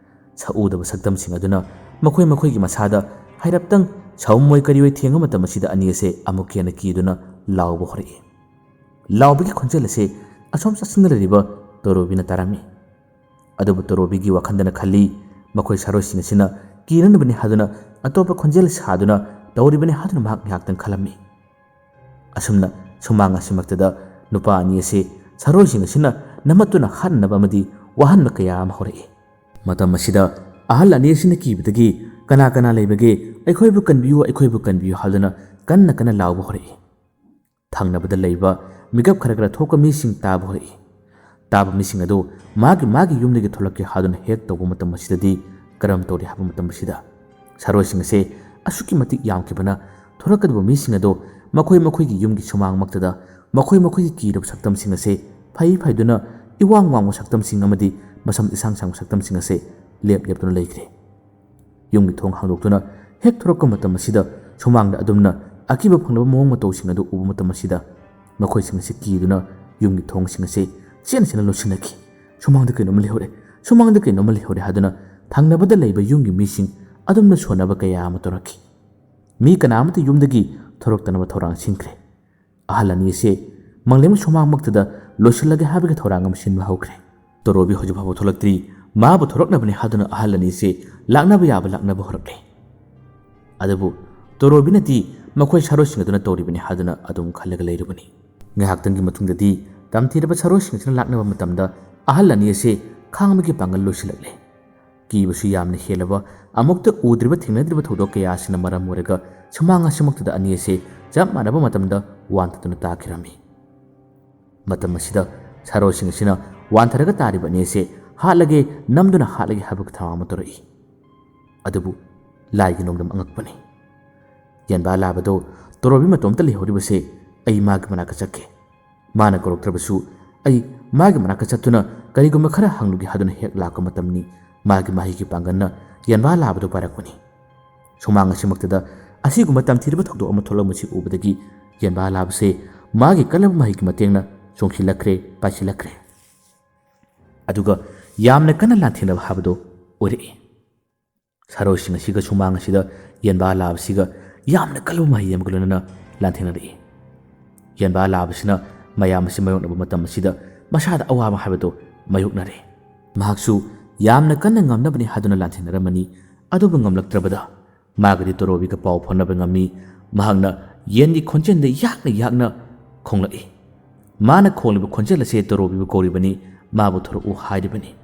ꯁꯛꯎꯗꯕ ꯁꯛꯇꯝꯁꯤꯡ ꯑꯗꯨꯅ ꯃꯈꯣꯏ ꯃꯈꯣꯏꯒꯤ ꯃꯁꯥꯗ ꯍꯥꯏꯔꯞꯇꯪ ꯁꯥꯎꯝꯃꯣꯏ ꯀꯔꯤꯑꯣꯏ ꯊꯦꯡꯕ ꯃꯇꯝ ꯑꯁꯤꯗ ꯑꯅꯤ ꯑꯁꯦ ꯑꯃꯨꯛꯀ ꯍꯦꯟꯅ ꯀꯤꯗꯨꯅ ꯂꯥꯎꯕ ꯍꯧꯔꯛꯏ꯫ ꯂꯥꯎꯕꯒꯤ ꯈꯣꯟꯖꯦꯜ ꯑꯁꯦ ꯑꯁꯣꯝ ꯆꯥꯛꯁꯪꯗ ꯂꯩꯔꯤꯕ ꯇꯣꯔꯣꯕꯤꯅ ꯇꯥꯔꯝꯃꯤ꯫ ꯑꯗꯨꯕꯨ ꯇꯣꯔꯣꯕꯤꯒꯤ ꯋꯥꯈꯜꯗꯅ ꯈꯜꯂꯤ, ꯃꯈꯣꯏ ꯁꯥꯔꯣꯏꯁꯤꯡ ꯑꯁꯤꯅ ꯀꯤꯅꯅꯕꯅꯤ ꯍꯥꯏꯗꯨꯅ ꯑꯇꯣꯞꯄ ꯈꯣꯟꯖꯦꯜ ꯁꯥꯗꯨꯅ ꯇꯧꯔꯤꯕꯅꯤ ꯍꯥꯏꯗꯨꯅ ꯃꯍꯥꯛ ꯉꯥꯏꯍꯥꯛꯇꯪ ꯈꯜꯂꯝꯃꯤ꯫ ꯑꯁꯨꯝꯅ ꯁꯨꯃꯥꯡ ꯑꯁꯤꯃꯛꯇꯗ ꯅꯨꯄꯥ ꯑꯅꯤ ꯑꯁꯤ ꯁꯥꯔꯣꯏꯁꯤꯡ ꯑꯁꯤꯅ ꯅꯝꯃꯠꯇꯨꯅ ꯍꯥꯠꯅꯅꯕ ꯑꯃꯗꯤ ꯋꯥꯍꯟꯕ ꯀꯌꯥ ꯑꯃ ꯍꯧꯔꯛꯏ꯫ ꯃꯇꯝ ꯑꯁꯤꯗ ꯑꯍꯜ ꯑꯅꯤ ꯑꯁꯤꯅ ꯀꯤꯕꯗꯒꯤ, "ꯀꯅꯥ ꯀꯅꯥ ꯂꯩꯕꯒꯦ? ꯑꯩꯈꯣꯏꯕꯨ ꯀꯟꯕꯤꯌꯨ, ꯑꯩꯈꯣꯏꯕꯨ ꯀꯟꯕꯤꯌꯨ" ꯍꯥꯏꯗꯨꯅ ꯀꯟꯅ ꯀꯟꯅ ꯂꯥꯎꯕ ꯍꯧꯔꯛꯏ꯫ ꯊꯪꯅꯕꯗ ꯂꯩꯕ ꯃꯤꯀꯞ ꯈꯔ ꯈꯔ ꯊꯣꯛꯄ ꯃꯤꯁꯤꯡ ꯇꯥꯕ ꯍꯧꯔꯛꯏ꯫ ꯇꯥꯕ ꯃꯤꯁꯤꯡ ꯑꯗꯨ ꯃꯥꯒꯤ ꯃꯥꯒꯤ ꯌꯨꯝꯗꯒꯤ ꯊꯣꯛꯂꯛꯀꯦ ꯍꯥꯏꯗꯨꯅ ꯍꯦꯛ ꯇꯧꯕ ꯃꯇꯝ ꯑꯁꯤꯗꯗꯤ ꯀꯔꯝ ꯇꯧꯔꯤ ꯍꯥꯏꯕ ꯃꯇꯝ ꯑꯁꯤꯗ, ꯁꯥꯔꯣꯏꯁꯤꯡ ꯑꯁꯦ ꯑꯁꯨꯛꯀꯤ ꯃꯇꯤꯛ ꯌꯥꯝꯈꯤꯕꯅ, ꯊꯣꯔꯛꯀꯗꯕ ꯃꯤꯁꯤꯡ ꯑꯗꯣ ꯃꯈꯣꯏ ꯃꯈꯣꯏꯒꯤ ꯌꯨꯝꯒꯤ ꯁꯨꯃꯥꯡꯃꯛꯇꯗ ꯃꯈꯣꯏ ꯃꯈꯣꯏꯒꯤ ꯀꯤꯔꯕ ꯁꯛꯇꯝꯁꯤꯡ ꯑꯁꯦ ꯐꯩ ꯐꯩꯗꯨꯅ, ꯏꯋꯥꯡ ꯋꯥꯡꯕ ꯁꯛꯇꯝꯁꯤꯡ ꯑꯃꯗꯤ ꯃꯁꯝ ꯏꯁꯥꯡ ꯁꯥꯡꯕ ꯁꯛꯇꯝꯁꯤꯡ ꯑꯁꯦ ꯂꯦꯞ ꯂꯦꯞꯇꯨꯅ ꯂꯩꯈ꯭ꯔꯦ꯫ ꯌꯨꯝꯒꯤ ꯊꯣꯡ ꯍꯥꯡꯗꯣꯛꯇꯨꯅ ꯍꯦꯛ ꯊꯣꯔꯛꯄ ꯃꯇꯝ ꯑꯁꯤꯗ, ꯁꯨꯃꯥꯡꯗ ꯑꯗꯨꯝꯅ ꯑꯀꯤꯕ ꯐꯪꯂꯕ ꯃꯑꯣꯡ ꯃꯇꯧꯁꯤꯡ ꯑꯗꯨ ꯎꯕ ꯃꯇꯝ ꯑꯁꯤꯗ, ꯃꯈꯣꯏꯁꯤꯡ ꯑꯁꯤ ꯀꯤꯗꯨꯅ ꯌꯨꯝꯒꯤ ꯊꯣꯡꯁꯤꯡ ꯑꯁꯤ ꯆꯦꯟ ꯆꯦꯟꯅ ꯂꯣꯠꯁꯤꯟꯅꯈꯤ꯫ "ꯁꯨꯃꯥꯡꯗ ꯀꯩꯅꯣꯝꯃ ꯂꯩꯍꯧꯔꯦ, ꯁꯨꯃꯥꯡꯗ ꯀꯩꯅꯣꯝꯃ ꯂꯩꯍꯧꯔꯦ" ꯍꯥꯏꯗꯨꯅ ꯊꯪꯅꯕꯗ ꯂꯩꯕ ꯌꯨꯝꯒꯤ ꯃꯤꯁꯤꯡ ꯑꯗꯨꯝꯅ ꯁꯣꯟꯅꯕ ꯀꯌꯥ ꯑꯃ ꯇꯧꯔꯛꯈꯤ꯫ ꯃꯤ ꯀꯅꯥ ꯑꯃꯠꯇ ꯌꯨꯝꯗꯒꯤ ꯊꯣꯔꯛꯇꯅꯕ ꯊꯧꯔꯥꯡ ꯁꯤꯟꯈ꯭ꯔꯦ꯫ ꯑꯍꯜ ꯑꯅꯤ ꯑꯁꯤ ꯃꯪꯂꯦꯝ ꯁꯨꯃꯥꯡꯃꯛꯇꯗ ꯂꯣꯏꯁꯤꯜꯂꯒꯦ ꯍꯥꯏꯕꯒꯤ ꯊꯧꯔꯥꯡ ꯑꯃ ꯁꯤꯟꯕ ꯍꯧꯈ꯭ꯔꯦ꯫ ꯇꯣꯔꯣꯕꯤ ꯍꯧꯖꯤꯛ ꯐꯥꯎꯕ ꯊꯣꯛꯂꯛꯇ꯭ꯔꯤ꯫ ꯃꯥꯕꯨ ꯊꯣꯔꯛꯅꯕꯅꯤ ꯍꯥꯏꯗꯨꯅ ꯑꯍꯜ ꯑꯅꯤꯁꯤ ꯂꯥꯛꯅꯕ ꯌꯥꯕ ꯂꯥꯛꯅꯕ ꯍꯧꯔꯛꯂꯦ꯫ ꯑꯗꯨꯕꯨ ꯇꯣꯔꯣꯕꯤꯅꯗꯤ ꯃꯈꯣꯏ ꯁꯥꯔꯣꯏꯁꯤꯡ ꯑꯗꯨꯅ ꯇꯧꯔꯤꯕꯅꯤ ꯍꯥꯏꯗꯨꯅ ꯑꯗꯨꯝ ꯈꯜꯂꯒ ꯂꯩꯔꯨꯕꯅꯤ꯫ ꯉꯥꯏꯍꯥꯛꯇꯪꯒꯤ ꯃꯇꯨꯡꯗꯗꯤ ꯇꯝꯊꯤꯔꯕ ꯁꯥꯔꯣꯏꯁꯤꯡ ꯑꯁꯤꯅ ꯂꯥꯛꯅꯕ ꯃꯇꯝꯗ ꯑꯍꯜ ꯑꯅꯤ ꯑꯁꯤ ꯈꯥꯡꯕꯒꯤ ꯄꯥꯡꯒꯜ ꯂꯣꯏꯁꯤꯜꯂꯛꯂꯦ꯫ ꯀꯤꯕꯁꯨ ꯌꯥꯝꯅ ꯍꯦꯜꯂꯕ, ꯑꯃꯨꯛꯇ ꯎꯗ꯭ꯔꯤꯕ ꯊꯦꯡꯅꯗ꯭ꯔꯤꯕ ꯊꯧꯗꯣꯛ ꯀꯌꯥ ꯑꯁꯤꯅ ꯃꯔꯝ ꯑꯣꯏꯔꯒ ꯁꯨꯃꯥꯡ ꯑꯁꯤꯃꯛꯇꯗ ꯑꯅꯤ ꯑꯁꯤ ꯆꯞ ꯃꯥꯟꯅꯕ ꯃꯇꯝꯗ ꯋꯥꯟꯊꯗꯨꯅ ꯇꯥꯈꯤꯔꯝꯃꯤ꯫ ꯃꯇꯝ ꯑꯁꯤꯗ ꯁꯥꯔꯣꯏꯁꯤꯡ ꯑꯁꯤꯅ ꯋꯥꯟꯊꯔꯒ ꯇꯥꯔꯤꯕ ꯑꯅꯤ ꯑꯁꯤ ꯍꯥꯠꯂꯒꯦ, ꯅꯝꯗꯨꯅ ꯍꯥꯠꯂꯒꯦ ꯍꯥꯏꯕꯒꯤ ꯊꯧꯔꯥꯡ ꯑꯃ ꯇꯧꯔꯛꯏ꯫ ꯑꯗꯨꯕꯨ ꯂꯥꯏꯒꯤ ꯅꯣꯡꯗꯝ ꯑꯉꯛꯄꯅꯤ꯫ ꯌꯦꯟꯕꯥ ꯂꯥꯕꯗꯣ ꯇꯣꯔꯣꯕꯤ ꯃꯇꯣꯝꯇ ꯂꯩꯍꯧꯔꯤꯕꯁꯦ ꯑꯩ ꯃꯥꯒꯤ ꯃꯅꯥꯛꯇ ꯆꯠꯀꯦ꯫ ꯃꯥꯅ ꯀꯧꯔꯛꯇ꯭ꯔꯕꯁꯨ ꯑꯩ ꯃꯥꯒꯤ ꯃꯅꯥꯛꯇ ꯆꯠꯇꯨꯅ ꯀꯔꯤꯒꯨꯝꯕ ꯈꯔ ꯍꯪꯂꯨꯒꯦ ꯍꯥꯏꯗꯨꯅ ꯍꯦꯛ ꯂꯥꯛꯄ ꯃꯇꯝꯅꯤ꯫ ꯃꯥꯒꯤ ꯃꯍꯩꯒꯤ ꯄꯥꯡꯒꯜꯅ ꯌꯦꯟꯕꯥ ꯂꯥꯕꯗꯨ ꯄꯥꯏꯔꯛꯄꯅꯤ꯫ ꯁꯨꯃꯥꯡ ꯑꯁꯤꯃꯛꯇꯗ ꯑꯁꯤꯒꯨꯝꯕ ꯇꯝꯊꯤꯔꯕ ꯊꯧꯗꯣꯛ ꯑꯃ ꯊꯣꯛꯂꯝꯕꯁꯤ ꯎꯕꯗꯒꯤ ꯌꯦꯟꯕꯥ ꯂꯥꯕꯁꯦ ꯃꯥꯒꯤ ꯀꯜꯂꯕ ꯃꯍꯩꯒꯤ ꯃꯇꯦꯡꯅ ꯆꯣꯡꯁꯤꯜꯂꯛꯈ꯭ꯔꯦ, ꯄꯥꯏꯁꯤꯜꯂꯛꯈ꯭ꯔꯦ꯫ ꯑꯗꯨꯒ ꯌꯥꯝꯅ ꯀꯟꯅ ꯂꯥꯟꯊꯦꯡꯅꯕ ꯍꯥꯏꯕꯗꯨ ꯑꯣꯏꯔꯛꯏ꯫ ꯁꯥꯔꯣꯏꯁꯤꯡ ꯑꯁꯤꯒ ꯁꯨꯃꯥꯡ ꯑꯁꯤꯗ ꯌꯦꯟꯕꯥ ꯂꯥꯕꯁꯤꯒ ꯌꯥꯝꯅ ꯀꯜꯂꯕ ꯃꯍꯩ ꯑꯃꯒ ꯂꯣꯏꯅꯅ ꯂꯥꯟꯊꯦꯡꯅꯔꯛꯏ꯫ ꯌꯦꯟꯕꯥ ꯂꯥꯕꯁꯤꯅ ꯃꯌꯥꯝ ꯑꯁꯤ ꯃꯥꯌꯣꯛꯅꯕ ꯃꯇꯝ ꯑꯁꯤꯗ ꯃꯁꯥꯗ ꯑꯋꯥꯕ ꯍꯥꯏꯕꯗꯨ ꯃꯥꯌꯣꯛꯅꯔꯦ꯫ ꯃꯍꯥꯛꯁꯨ ꯌꯥꯝꯅ ꯀꯟꯅ ꯉꯝꯅꯕꯅꯤ ꯍꯥꯏꯗꯨꯅ ꯂꯥꯟꯊꯦꯡꯅꯔꯝꯃꯅꯤ, ꯑꯗꯨꯕꯨ ꯉꯝꯂꯛꯇ꯭ꯔꯕꯗ ꯃꯥꯒꯗꯤ ꯇꯣꯔꯣꯕꯤꯒ ꯄꯥꯎ ꯐꯥꯎꯅꯕ ꯉꯝꯃꯤ꯫ ꯃꯍꯥꯛꯅ ꯌꯦꯟꯒꯤ ꯈꯣꯟꯖꯦꯜꯗ ꯌꯥꯛꯅ ꯌꯥꯛꯅ ꯈꯣꯡꯂꯛꯏ꯫ ꯃꯥꯅ ꯈꯣꯡꯂꯤꯕ ꯈꯣꯟꯖꯦꯜ ꯑꯁꯤ ꯇꯣꯔꯣꯕꯤꯕꯨ ꯀꯧꯔꯤꯕꯅꯤ, ꯃꯥꯕꯨ ꯊꯣꯔꯛꯎ ꯍꯥꯏꯔꯤꯕꯅꯤ꯫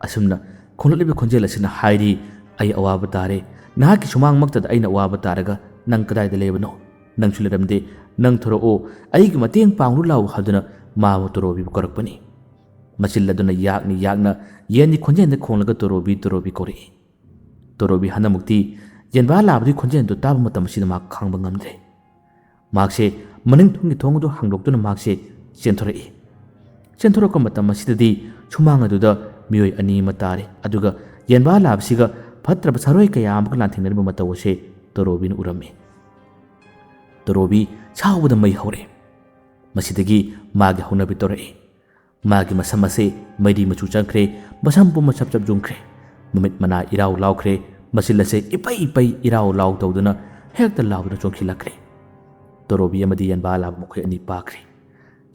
ꯑꯁꯨꯝꯅ ꯈꯣꯡꯂꯛꯂꯤꯕ ꯈꯣꯟꯖꯦꯜ ꯑꯁꯤꯅ ꯍꯥꯏꯔꯤ, "ꯑꯩ ꯑꯋꯥꯕ ꯇꯥꯔꯦ, ꯅꯍꯥꯛꯀꯤ ꯁꯨꯃꯥꯡꯃꯛꯇꯗ ꯑꯩꯅ ꯑꯋꯥꯕ ꯇꯥꯔꯒ ꯅꯪ ꯀꯗꯥꯏꯗ ꯂꯩꯕꯅꯣ? ꯅꯪꯁꯨ ꯂꯩꯔꯝꯗꯦ, ꯅꯪ ꯊꯣꯔꯛꯑꯣ, ꯑꯩꯒꯤ ꯃꯇꯦꯡ ꯄꯥꯡꯂꯨ ꯂꯥꯎ" ꯍꯥꯏꯗꯨꯅ ꯃꯥꯕꯨ ꯇꯣꯔꯣꯕꯤꯕꯨ ꯀꯧꯔꯛꯄꯅꯤ꯫ ꯃꯆꯤꯜ ꯑꯗꯨꯅ ꯌꯥꯛꯅ ꯌꯥꯛꯅ ꯌꯦꯟꯒꯤ ꯈꯣꯟꯖꯦꯜꯗ ꯈꯣꯡꯂꯒ ꯇꯣꯔꯣꯕꯤ ꯇꯣꯔꯣꯕꯤ ꯀꯧꯔꯛꯏ꯫ ꯇꯣꯔꯣꯕꯤ ꯍꯟꯗꯛꯃꯨꯛꯇꯤ ꯌꯦꯟꯕꯥ ꯂꯥꯕꯗꯨꯒꯤ ꯈꯣꯟꯖꯦꯜꯗꯨ ꯇꯥꯕ ꯃꯇꯝ ꯑꯁꯤꯗ ꯃꯍꯥꯛ ꯈꯥꯡꯕ ꯉꯝꯗ꯭ꯔꯦ꯫ ꯃꯍꯥꯛꯁꯦ ꯃꯅꯤꯡ ꯊꯣꯡꯒꯤ ꯊꯣꯡ ꯑꯗꯨ ꯍꯥꯡꯗꯣꯛꯇꯨꯅ ꯃꯍꯥꯛꯁꯦ ꯆꯦꯟꯊꯣꯔꯛꯏ꯫ ꯆꯦꯟꯊꯣꯔꯛꯄ ꯃꯇꯝ ꯑꯁꯤꯗꯗꯤ ꯁꯨꯃꯥꯡ ꯑꯗꯨꯗ ꯃꯤꯑꯣꯏ ꯑꯅꯤ ꯑꯃ ꯇꯥꯔꯦ, ꯑꯗꯨꯒ ꯌꯦꯟꯕꯥ ꯂꯥꯕꯁꯤꯒ ꯐꯠꯇ꯭ꯔꯕ ꯁꯥꯔꯣꯏ ꯀꯌꯥ ꯑꯃꯒ ꯂꯥꯟꯊꯦꯡꯅꯔꯤꯕ ꯃꯇꯧ ꯑꯁꯦ ꯇꯣꯔꯣꯕꯤꯅ ꯎꯔꯝꯃꯤ꯫ ꯇꯣꯔꯣꯕꯤ ꯁꯥꯎꯕꯗ ꯃꯩ ꯍꯧꯔꯦ꯫ ꯃꯁꯤꯗꯒꯤ ꯃꯥꯒꯤ ꯍꯧꯅꯕꯤ ꯇꯧꯔꯛꯏ꯫ ꯃꯥꯒꯤ ꯃꯁꯝ ꯑꯁꯦ ꯃꯩꯔꯤ ꯃꯆꯨ ꯆꯪꯈ꯭ꯔꯦ, ꯃꯁꯝ ꯄꯨꯝꯕ ꯆꯞ ꯆꯞ ꯌꯨꯡꯈ꯭ꯔꯦ, ꯃꯃꯤꯠ ꯃꯅꯥ ꯏꯔꯥꯎ ꯂꯥꯎꯈ꯭ꯔꯦ, ꯃꯆꯤꯜ ꯑꯁꯦ ꯏꯄꯩ ꯏꯄꯩ ꯏꯔꯥꯎ ꯂꯥꯎ ꯇꯧꯗꯨꯅ ꯍꯦꯛꯇ ꯂꯥꯎꯗꯨꯅ ꯆꯣꯡꯁꯤꯜꯂꯛꯈ꯭ꯔꯦ꯫ ꯇꯣꯔꯣꯕꯤ ꯑꯃꯗꯤ ꯌꯦꯟꯕꯥ ꯂꯥꯕ ꯃꯈꯣꯏ ꯑꯅꯤ ꯄꯥꯈ꯭ꯔꯦ꯫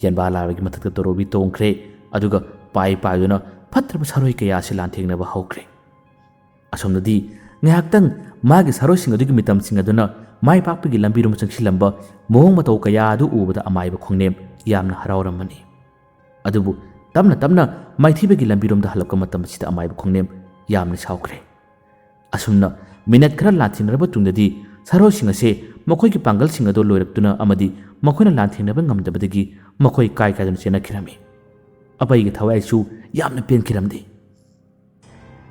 ꯌꯦꯟꯕꯥ ꯂꯥꯕꯒꯤ ꯃꯊꯛꯇ ꯇꯣꯔꯣꯕꯤ ꯇꯣꯡꯈ꯭ꯔꯦ, ꯑꯗꯨꯒ ꯄꯥꯏ ꯄꯥꯏꯗꯨꯅ ꯐꯠꯇ꯭ꯔꯕ ꯁꯥꯔꯣꯏ ꯀꯌꯥ ꯑꯁꯤ ꯂꯥꯟꯊꯦꯡꯅꯕ ꯍꯧꯈ꯭ꯔꯦ꯫ ꯑꯁꯣꯝꯗꯗꯤ ꯉꯥꯏꯍꯥꯛꯇꯪ ꯃꯥꯒꯤ ꯁꯥꯔꯣꯏꯁꯤꯡ ꯑꯗꯨꯒꯤ ꯃꯤꯇꯝꯁꯤꯡ ꯑꯗꯨꯅ ꯃꯥꯏ ꯄꯥꯛꯄꯒꯤ ꯂꯝꯕꯤꯔꯣꯝ ꯆꯪꯁꯤꯜꯂꯝꯕ ꯃꯑꯣꯡ ꯃꯇꯧ ꯀꯌꯥ ꯑꯗꯨ ꯎꯕꯗ ꯑꯃꯥꯏꯕ ꯈꯣꯡꯅꯦꯝ ꯌꯥꯝꯅ ꯍꯔꯥꯎꯔꯝꯃꯅꯤ꯫ ꯑꯗꯨꯕꯨ ꯇꯞꯅ ꯇꯞꯅ ꯃꯥꯏꯊꯤꯕꯒꯤ ꯂꯝꯕꯤꯔꯣꯝꯗ ꯍꯜꯂꯛꯄ ꯃꯇꯝ ꯑꯁꯤꯗ ꯑꯃꯥꯏꯕ ꯈꯣꯡꯅꯦꯝ ꯌꯥꯝꯅ ꯁꯥꯎꯈ꯭ꯔꯦ꯫ ꯑꯁꯨꯝꯅ ꯃꯤꯅꯠ ꯈꯔ ꯂꯥꯟꯊꯦꯡꯅꯔꯕ ꯇꯨꯡꯗꯗꯤ ꯁꯥꯔꯣꯏꯁꯤꯡ ꯑꯁꯦ ꯃꯈꯣꯏꯒꯤ ꯄꯥꯡꯒꯜꯁꯤꯡ ꯑꯗꯨ ꯂꯣꯏꯔꯛꯇꯨꯅ ꯑꯃꯗꯤ ꯃꯈꯣꯏꯅ ꯂꯥꯟꯊꯦꯡꯅꯕ ꯉꯝꯗꯕꯗꯒꯤ ꯃꯈꯣꯏ ꯀꯥꯏ ꯀꯥꯏꯗꯨꯅ ꯆꯦꯟꯅꯈꯤꯔꯝꯃꯤ꯫ ꯑꯄꯩꯒꯤ ꯊꯋꯥꯏꯁꯨ ꯌꯥꯝꯅ ꯄꯦꯟꯈꯤꯔꯝꯗꯦ꯫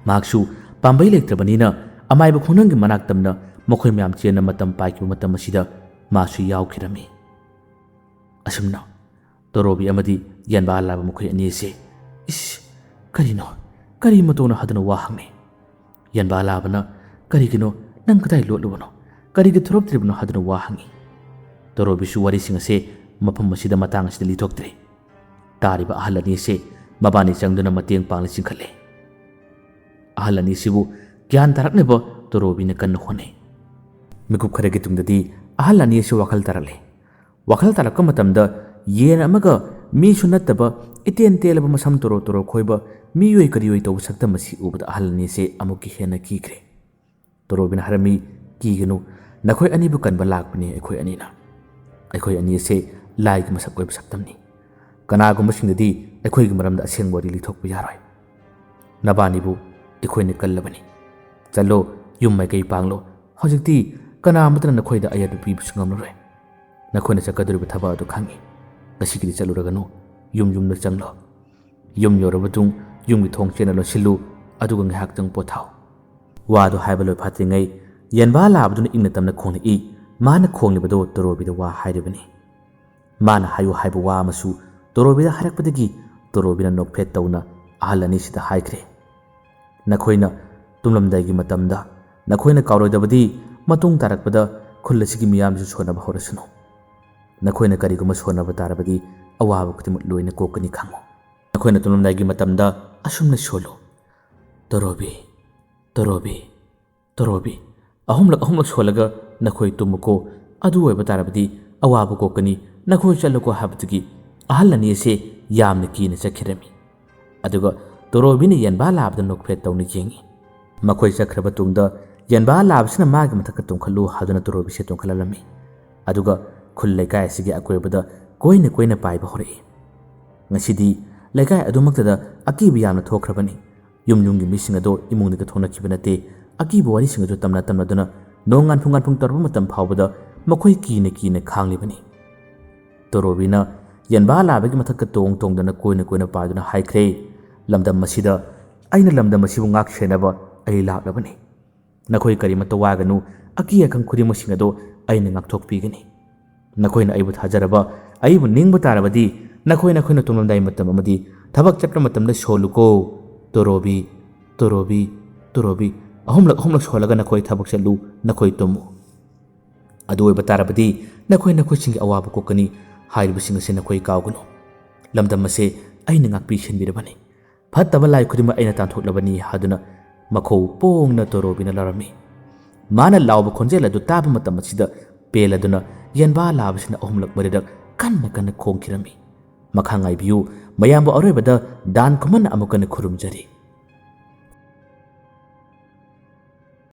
ꯃꯍꯥꯛꯁꯨ ꯄꯥꯝꯕꯩ ꯂꯩꯇ꯭ꯔꯕꯅꯤꯅ ꯑꯃꯥꯏꯕ ꯈꯣꯡꯅꯪꯒꯤ ꯃꯅꯥꯛ ꯇꯝꯅ ꯃꯈꯣꯏ ꯃꯌꯥꯝ ꯆꯦꯟꯅ ꯃꯇꯝ ꯄꯥꯏꯈꯤꯕ ꯃꯇꯝ ꯑꯁꯤꯗ ꯃꯥꯁꯨ ꯌꯥꯎꯈꯤꯔꯝꯃꯤ꯫ ꯑꯁꯨꯝꯅ ꯇꯣꯔꯣꯕꯤ ꯑꯃꯗꯤ ꯌꯦꯟꯕꯥ ꯂꯥꯕ ꯃꯈꯣꯏ ꯑꯅꯤ ꯑꯁꯤ, "ꯏꯁ, ꯀꯔꯤꯅꯣ? ꯀꯔꯤ ꯃꯇꯧꯅꯣ?" ꯍꯥꯏꯗꯨꯅ ꯋꯥ ꯍꯪꯅꯩ꯫ ꯌꯦꯟꯕꯥ ꯂꯥꯕꯅ, "ꯀꯔꯤꯒꯤꯅꯣ? ꯅꯪ ꯀꯗꯥꯏ ꯂꯣꯠꯂꯨꯕꯅꯣ? ꯀꯔꯤꯒꯤ ꯊꯣꯔꯛꯇ꯭ꯔꯤꯕꯅꯣ?" ꯍꯥꯏꯗꯨꯅ ꯋꯥ ꯍꯪꯉꯤ꯫ ꯇꯣꯔꯣꯕꯤꯁꯨ ꯋꯥꯔꯤꯁꯤꯡ ꯑꯁꯦ ꯃꯐꯝ ꯑꯁꯤꯗ ꯃꯇꯥꯡ ꯑꯁꯤꯗ ꯂꯤꯊꯣꯛꯇ꯭ꯔꯦ꯫ ꯇꯥꯔꯤꯕ ꯑꯍꯜ ꯑꯅꯤ ꯑꯁꯦ ꯃꯕꯥꯅꯤ ꯆꯪꯗꯨꯅ ꯃꯇꯦꯡ ꯄꯥꯡꯅ ꯆꯤꯡꯈꯠꯂꯦ꯫ ꯑꯍꯜ ꯑꯅꯤꯁꯤꯕꯨ ꯒ꯭ꯌꯥꯟ ꯇꯥꯔꯛꯅꯕ ꯇꯣꯔꯣꯕꯤꯅ ꯀꯟꯅ ꯍꯣꯠꯅꯩ꯫ ꯃꯤꯀꯨꯞ ꯈꯔꯒꯤ ꯇꯨꯡꯗꯗꯤ ꯑꯍꯜ ꯑꯅꯤ ꯑꯁꯤ ꯋꯥꯈꯜ ꯇꯥꯔꯛꯂꯦ꯫ ꯋꯥꯈꯜ ꯇꯥꯔꯛꯄ ꯃꯇꯝꯗ ꯌꯦꯟ ꯑꯃꯒ ꯃꯤꯁꯨ ꯅꯠꯇꯕ ꯏꯇꯦꯟ ꯇꯦꯜꯂꯕ ꯃꯁꯝ ꯇꯣꯔꯣ ꯇꯣꯔꯣ ꯈꯣꯏꯕ ꯃꯤꯑꯣꯏ ꯀꯔꯤꯑꯣꯏ ꯇꯧꯕ ꯁꯛꯇꯝ ꯑꯁꯤ ꯎꯕꯗ ꯑꯍꯜ ꯑꯅꯤꯁꯦ ꯑꯃꯨꯛꯀ ꯍꯦꯟꯅ ꯀꯤꯈ꯭ꯔꯦ꯫ ꯇꯣꯔꯣꯕꯤꯅ ꯍꯥꯏꯔꯝꯃꯤ, "ꯀꯤꯒꯅꯨ, ꯅꯈꯣꯏ ꯑꯅꯤꯕꯨ ꯀꯟꯕ ꯂꯥꯛꯄꯅꯤ ꯑꯩꯈꯣꯏ ꯑꯅꯤꯅ꯫ ꯑꯩꯈꯣꯏ ꯑꯅꯤ ꯑꯁꯦ ꯂꯥꯏꯒꯤ ꯃꯁꯛ ꯑꯣꯏꯕ ꯁꯛꯇꯝꯅꯤ꯫ ꯀꯅꯥꯒꯨꯝꯕꯁꯤꯡꯗꯗꯤ ꯑꯩꯈꯣꯏꯒꯤ ꯃꯔꯝꯗ ꯑꯁꯦꯡꯕ ꯋꯥꯔꯤ ꯂꯤꯊꯣꯛꯄ ꯌꯥꯔꯣꯏ꯫ ꯅꯕꯥꯅꯤꯕꯨ ꯑꯩꯈꯣꯏꯅ ꯀꯜꯂꯕꯅꯤ꯫ ꯆꯠꯂꯣ, ꯌꯨꯝ ꯃꯥꯏꯀꯩ ꯄꯥꯡꯂꯣ꯫ ꯍꯧꯖꯤꯛꯇꯤ ꯀꯅꯥ ꯑꯃꯠꯇꯅ ꯅꯈꯣꯏꯗ ꯑꯌꯥꯕ ꯄꯤꯕꯁꯨ ꯉꯝꯂꯔꯣꯏ꯫ ꯅꯈꯣꯏꯅ ꯆꯠꯀꯗꯧꯔꯤꯕ ꯊꯕꯛ ꯑꯗꯨ ꯈꯪꯏ꯫ ꯉꯁꯤꯒꯤꯗꯤ ꯆꯠꯂꯨꯔꯒꯅꯨ꯫ ꯌꯨꯝ ꯌꯨꯝꯗ ꯆꯪꯂꯣ꯫ ꯌꯨꯝ ꯌꯧꯔꯕ ꯃꯇꯨꯡ ꯌꯨꯝꯒꯤ ꯊꯣꯡ ꯆꯦꯠꯅ ꯂꯣꯟꯁꯤꯜꯂꯨ, ꯑꯗꯨꯒ ꯉꯥꯏꯍꯥꯛꯇꯪ ꯄꯣꯊꯥꯎ꯫ ꯋꯥꯗꯨ ꯍꯥꯏꯕ ꯂꯣꯏꯐꯥꯠꯇ꯭ꯔꯤꯉꯩ ꯌꯦꯟꯕꯥ ꯂꯥꯕꯗꯨꯅ ꯏꯪꯅ ꯇꯞꯅ ꯈꯣꯡꯂꯛꯏ꯫ ꯃꯥꯅ ꯈꯣꯡꯂꯤꯕꯗꯨ ꯇꯣꯔꯣꯕꯤꯗ ꯋꯥ ꯍꯥꯏꯔꯤꯕꯅꯤ꯫ ꯃꯥꯅ ꯍꯥꯏꯌꯨ ꯍꯥꯏꯕ ꯋꯥ ꯑꯃꯁꯨ ꯇꯣꯔꯣꯕꯤꯗ ꯍꯥꯏꯔꯛꯄꯗꯒꯤ ꯇꯣꯔꯣꯕꯤꯅ ꯅꯣꯛꯐꯦꯠ ꯇꯧꯅ ꯑꯍꯜ ꯑꯅꯤꯁꯤꯗ ꯍꯥꯏꯈ꯭ꯔꯦ, "ꯅꯈꯣꯏꯅ ꯇꯨꯝꯂꯝꯗꯥꯏꯒꯤ ꯃꯇꯝꯗ ꯅꯈꯣꯏꯅ ꯀꯥꯎꯔꯣꯏꯗꯕꯗꯤ ꯃꯇꯨꯡ ꯇꯥꯔꯛꯄꯗ ꯈꯨꯜ ꯑꯁꯤꯒꯤ ꯃꯤꯌꯥꯝꯁꯨ ꯁꯣꯟꯅꯕ ꯍꯧꯔꯁꯅꯨ꯫ ꯅꯈꯣꯏꯅ ꯀꯔꯤꯒꯨꯝꯕ ꯁꯣꯟꯅꯕ ꯇꯥꯔꯕꯗꯤ ꯑꯋꯥꯕ ꯈꯨꯗꯤꯡꯃꯛ ꯂꯣꯏꯅ ꯀꯣꯛꯀꯅꯤ ꯈꯪꯉꯨ꯫ ꯅꯈꯣꯏꯅ ꯇꯨꯝꯂꯝꯗꯥꯏꯒꯤ ꯃꯇꯝꯗ ꯑꯁꯨꯝꯅ ꯁꯣꯜꯂꯨ, ꯇꯣꯔꯣꯕꯤ, ꯇꯣꯔꯣꯕꯤ, ꯇꯣꯔꯣꯕꯤ꯫ ꯑꯍꯨꯝꯂꯛ ꯑꯍꯨꯝꯂꯛ ꯁꯣꯜꯂꯒ ꯅꯈꯣꯏ ꯇꯨꯝꯃꯨꯀꯣ꯫ ꯑꯗꯨ ꯑꯣꯏꯕ ꯇꯥꯔꯕꯗꯤ ꯑꯋꯥꯕ ꯀꯣꯛꯀꯅꯤ, ꯅꯈꯣꯏ ꯆꯠꯂꯨꯀꯣ" ꯍꯥꯏꯕꯗꯨꯒꯤ ꯑꯍꯜ ꯑꯅꯤ ꯑꯁꯦ ꯌꯥꯝꯅ ꯀꯤꯅ ꯆꯠꯈꯤꯔꯝꯃꯤ꯫ ꯑꯗꯨꯒ ꯇꯣꯔꯣꯕꯤꯅ ꯌꯦꯟꯕꯥ ꯂꯥꯕꯗ ꯅꯣꯛꯐꯦꯠ ꯇꯧꯅ ꯌꯦꯡꯉꯤ꯫ ꯃꯈꯣꯏ ꯆꯠꯈ꯭ꯔꯕ ꯇꯨꯡꯗ ꯌꯦꯟꯕꯥ ꯂꯥꯕꯁꯤꯅ ꯃꯥꯒꯤ ꯃꯊꯛꯇ ꯇꯣꯡꯈꯠꯂꯨ ꯍꯥꯏꯗꯨꯅ ꯇꯣꯔꯣꯕꯤꯁꯦ ꯇꯣꯡꯈꯠꯍꯜꯂꯝꯃꯤ꯫ ꯑꯗꯨꯒ ꯈꯨꯜ ꯂꯩꯀꯥꯏ ꯑꯁꯤꯒꯤ ꯑꯀꯣꯏꯕꯗ ꯀꯣꯏꯅ ꯀꯣꯏꯅ ꯄꯥꯏꯕ ꯍꯧꯔꯛꯏ꯫ ꯉꯁꯤꯗꯤ ꯂꯩꯀꯥꯏ ꯑꯗꯨꯃꯛꯇꯗ ꯑꯀꯤꯕ ꯌꯥꯝꯅ ꯊꯣꯛꯈ꯭ꯔꯕꯅꯤ꯫ ꯌꯨꯝ ꯌꯨꯝꯒꯤ ꯃꯤꯁꯤꯡ ꯑꯗꯣ ꯏꯃꯨꯡꯗꯒꯤ ꯊꯣꯛꯅꯈꯤꯕ ꯅꯠꯇꯦ꯫ ꯑꯀꯤꯕ ꯋꯥꯔꯤꯁꯤꯡ ꯑꯗꯨ ꯇꯝꯅ ꯇꯝꯅꯗꯨꯅ ꯅꯣꯡ ꯉꯥꯟꯐꯨ ꯉꯥꯟꯐꯨ ꯇꯧꯔꯕ ꯃꯇꯝ ꯐꯥꯎꯕꯗ ꯃꯈꯣꯏ ꯀꯤꯅ ꯀꯤꯅ ꯈꯥꯡꯂꯤꯕꯅꯤ꯫ ꯇꯣꯔꯣꯕꯤꯅ ꯌꯦꯟꯕꯥ ꯂꯥꯕꯒꯤ ꯃꯊꯛꯇ ꯇꯣꯡ ꯇꯣꯡꯗꯅ ꯀꯣꯏꯅ ꯀꯣꯏꯅ ꯄꯥꯏꯗꯨꯅ ꯍꯥꯏꯈ꯭ꯔꯦ, "ꯂꯝꯗꯝ ꯑꯁꯤꯗ ꯑꯩꯅ ꯂꯝꯗꯝ ꯑꯁꯤꯕꯨ ꯉꯥꯛ ꯁꯦꯟꯅꯕ ꯑꯩ ꯂꯥꯛꯂꯕꯅꯤ꯫ ꯅꯈꯣꯏ ꯀꯔꯤꯃꯠꯇ ꯋꯥꯒꯅꯨ, ꯑꯀꯤ ꯑꯈꯪ ꯈꯨꯗꯤꯡꯃꯛꯁꯤꯡ ꯑꯗꯣ ꯑꯩꯅ ꯉꯥꯛꯊꯣꯛꯄꯤꯒꯅꯤ꯫ ꯅꯈꯣꯏꯅ ꯑꯩꯕꯨ ꯊꯥꯖꯔꯕ, ꯑꯩꯕꯨ ꯅꯤꯡꯕ ꯇꯥꯔꯕꯗꯤ ꯅꯈꯣꯏ ꯅꯈꯣꯏꯅ ꯇꯨꯝꯂꯝꯗꯥꯏ ꯃꯇꯝ ꯑꯃꯗꯤ ꯊꯕꯛ ꯆꯠꯄ ꯃꯇꯝꯗ ꯁꯣꯜꯂꯨꯀꯣ꯫ ꯇꯣꯔꯣꯕꯤ, ꯇꯣꯔꯣꯕꯤ, ꯇꯣꯔꯣꯕꯤ꯫ ꯑꯍꯨꯝꯂꯛ ꯑꯍꯨꯝꯂꯛ ꯁꯣꯜꯂꯒ ꯅꯈꯣꯏ ꯊꯕꯛ ꯆꯠꯂꯨ, ꯅꯈꯣꯏ ꯇꯨꯝꯃꯨ꯫ ꯑꯗꯨ ꯑꯣꯏꯕ ꯇꯥꯔꯕꯗꯤ ꯅꯈꯣꯏ ꯅꯈꯣꯏꯁꯤꯡꯒꯤ ꯑꯋꯥꯕ ꯀꯣꯛꯀꯅꯤ" ꯍꯥꯏꯔꯤꯕꯁꯤꯡ ꯑꯁꯤ ꯅꯈꯣꯏ ꯀꯥꯎꯒꯅꯨ꯫ ꯂꯝꯗꯝ ꯑꯁꯦ ꯑꯩꯅ ꯉꯥꯛꯄꯤ ꯁꯦꯟꯕꯤꯔꯕꯅꯤ꯫ ꯐꯠꯇꯕ ꯂꯥꯏ ꯈꯨꯗꯤꯡꯃꯛ ꯑꯩꯅ ꯇꯥꯟꯊꯣꯛꯂꯕꯅꯤ ꯍꯥꯏꯗꯨꯅ ꯃꯈꯧ ꯄꯣꯡꯅ ꯇꯣꯔꯣꯕꯤꯅ ꯂꯥꯎꯔꯝꯃꯤ꯫ ꯃꯥꯅ ꯂꯥꯎꯕ ꯈꯣꯟꯖꯦꯜ ꯑꯗꯨ ꯇꯥꯕ ꯃꯇꯝ ꯑꯁꯤꯗ ꯄꯦꯜꯂꯗꯨꯅ ꯌꯦꯟꯕꯥ ꯂꯥꯕꯁꯤꯅ ꯑꯍꯨꯝꯂꯛ ꯃꯔꯤꯔꯛ ꯀꯟꯅ ꯀꯟꯅ ꯈꯣꯡꯈꯤꯔꯝꯃꯤ꯫ "ꯃꯈꯥ ꯉꯥꯏꯕꯤꯌꯨ, ꯃꯌꯥꯝꯕꯨ ꯑꯔꯣꯏꯕꯗ ꯗꯥꯟ ꯈꯨꯃꯟ ꯑꯃꯨꯛ ꯀꯟꯅ ꯈꯨꯔꯨꯝꯖꯔꯤ"꯫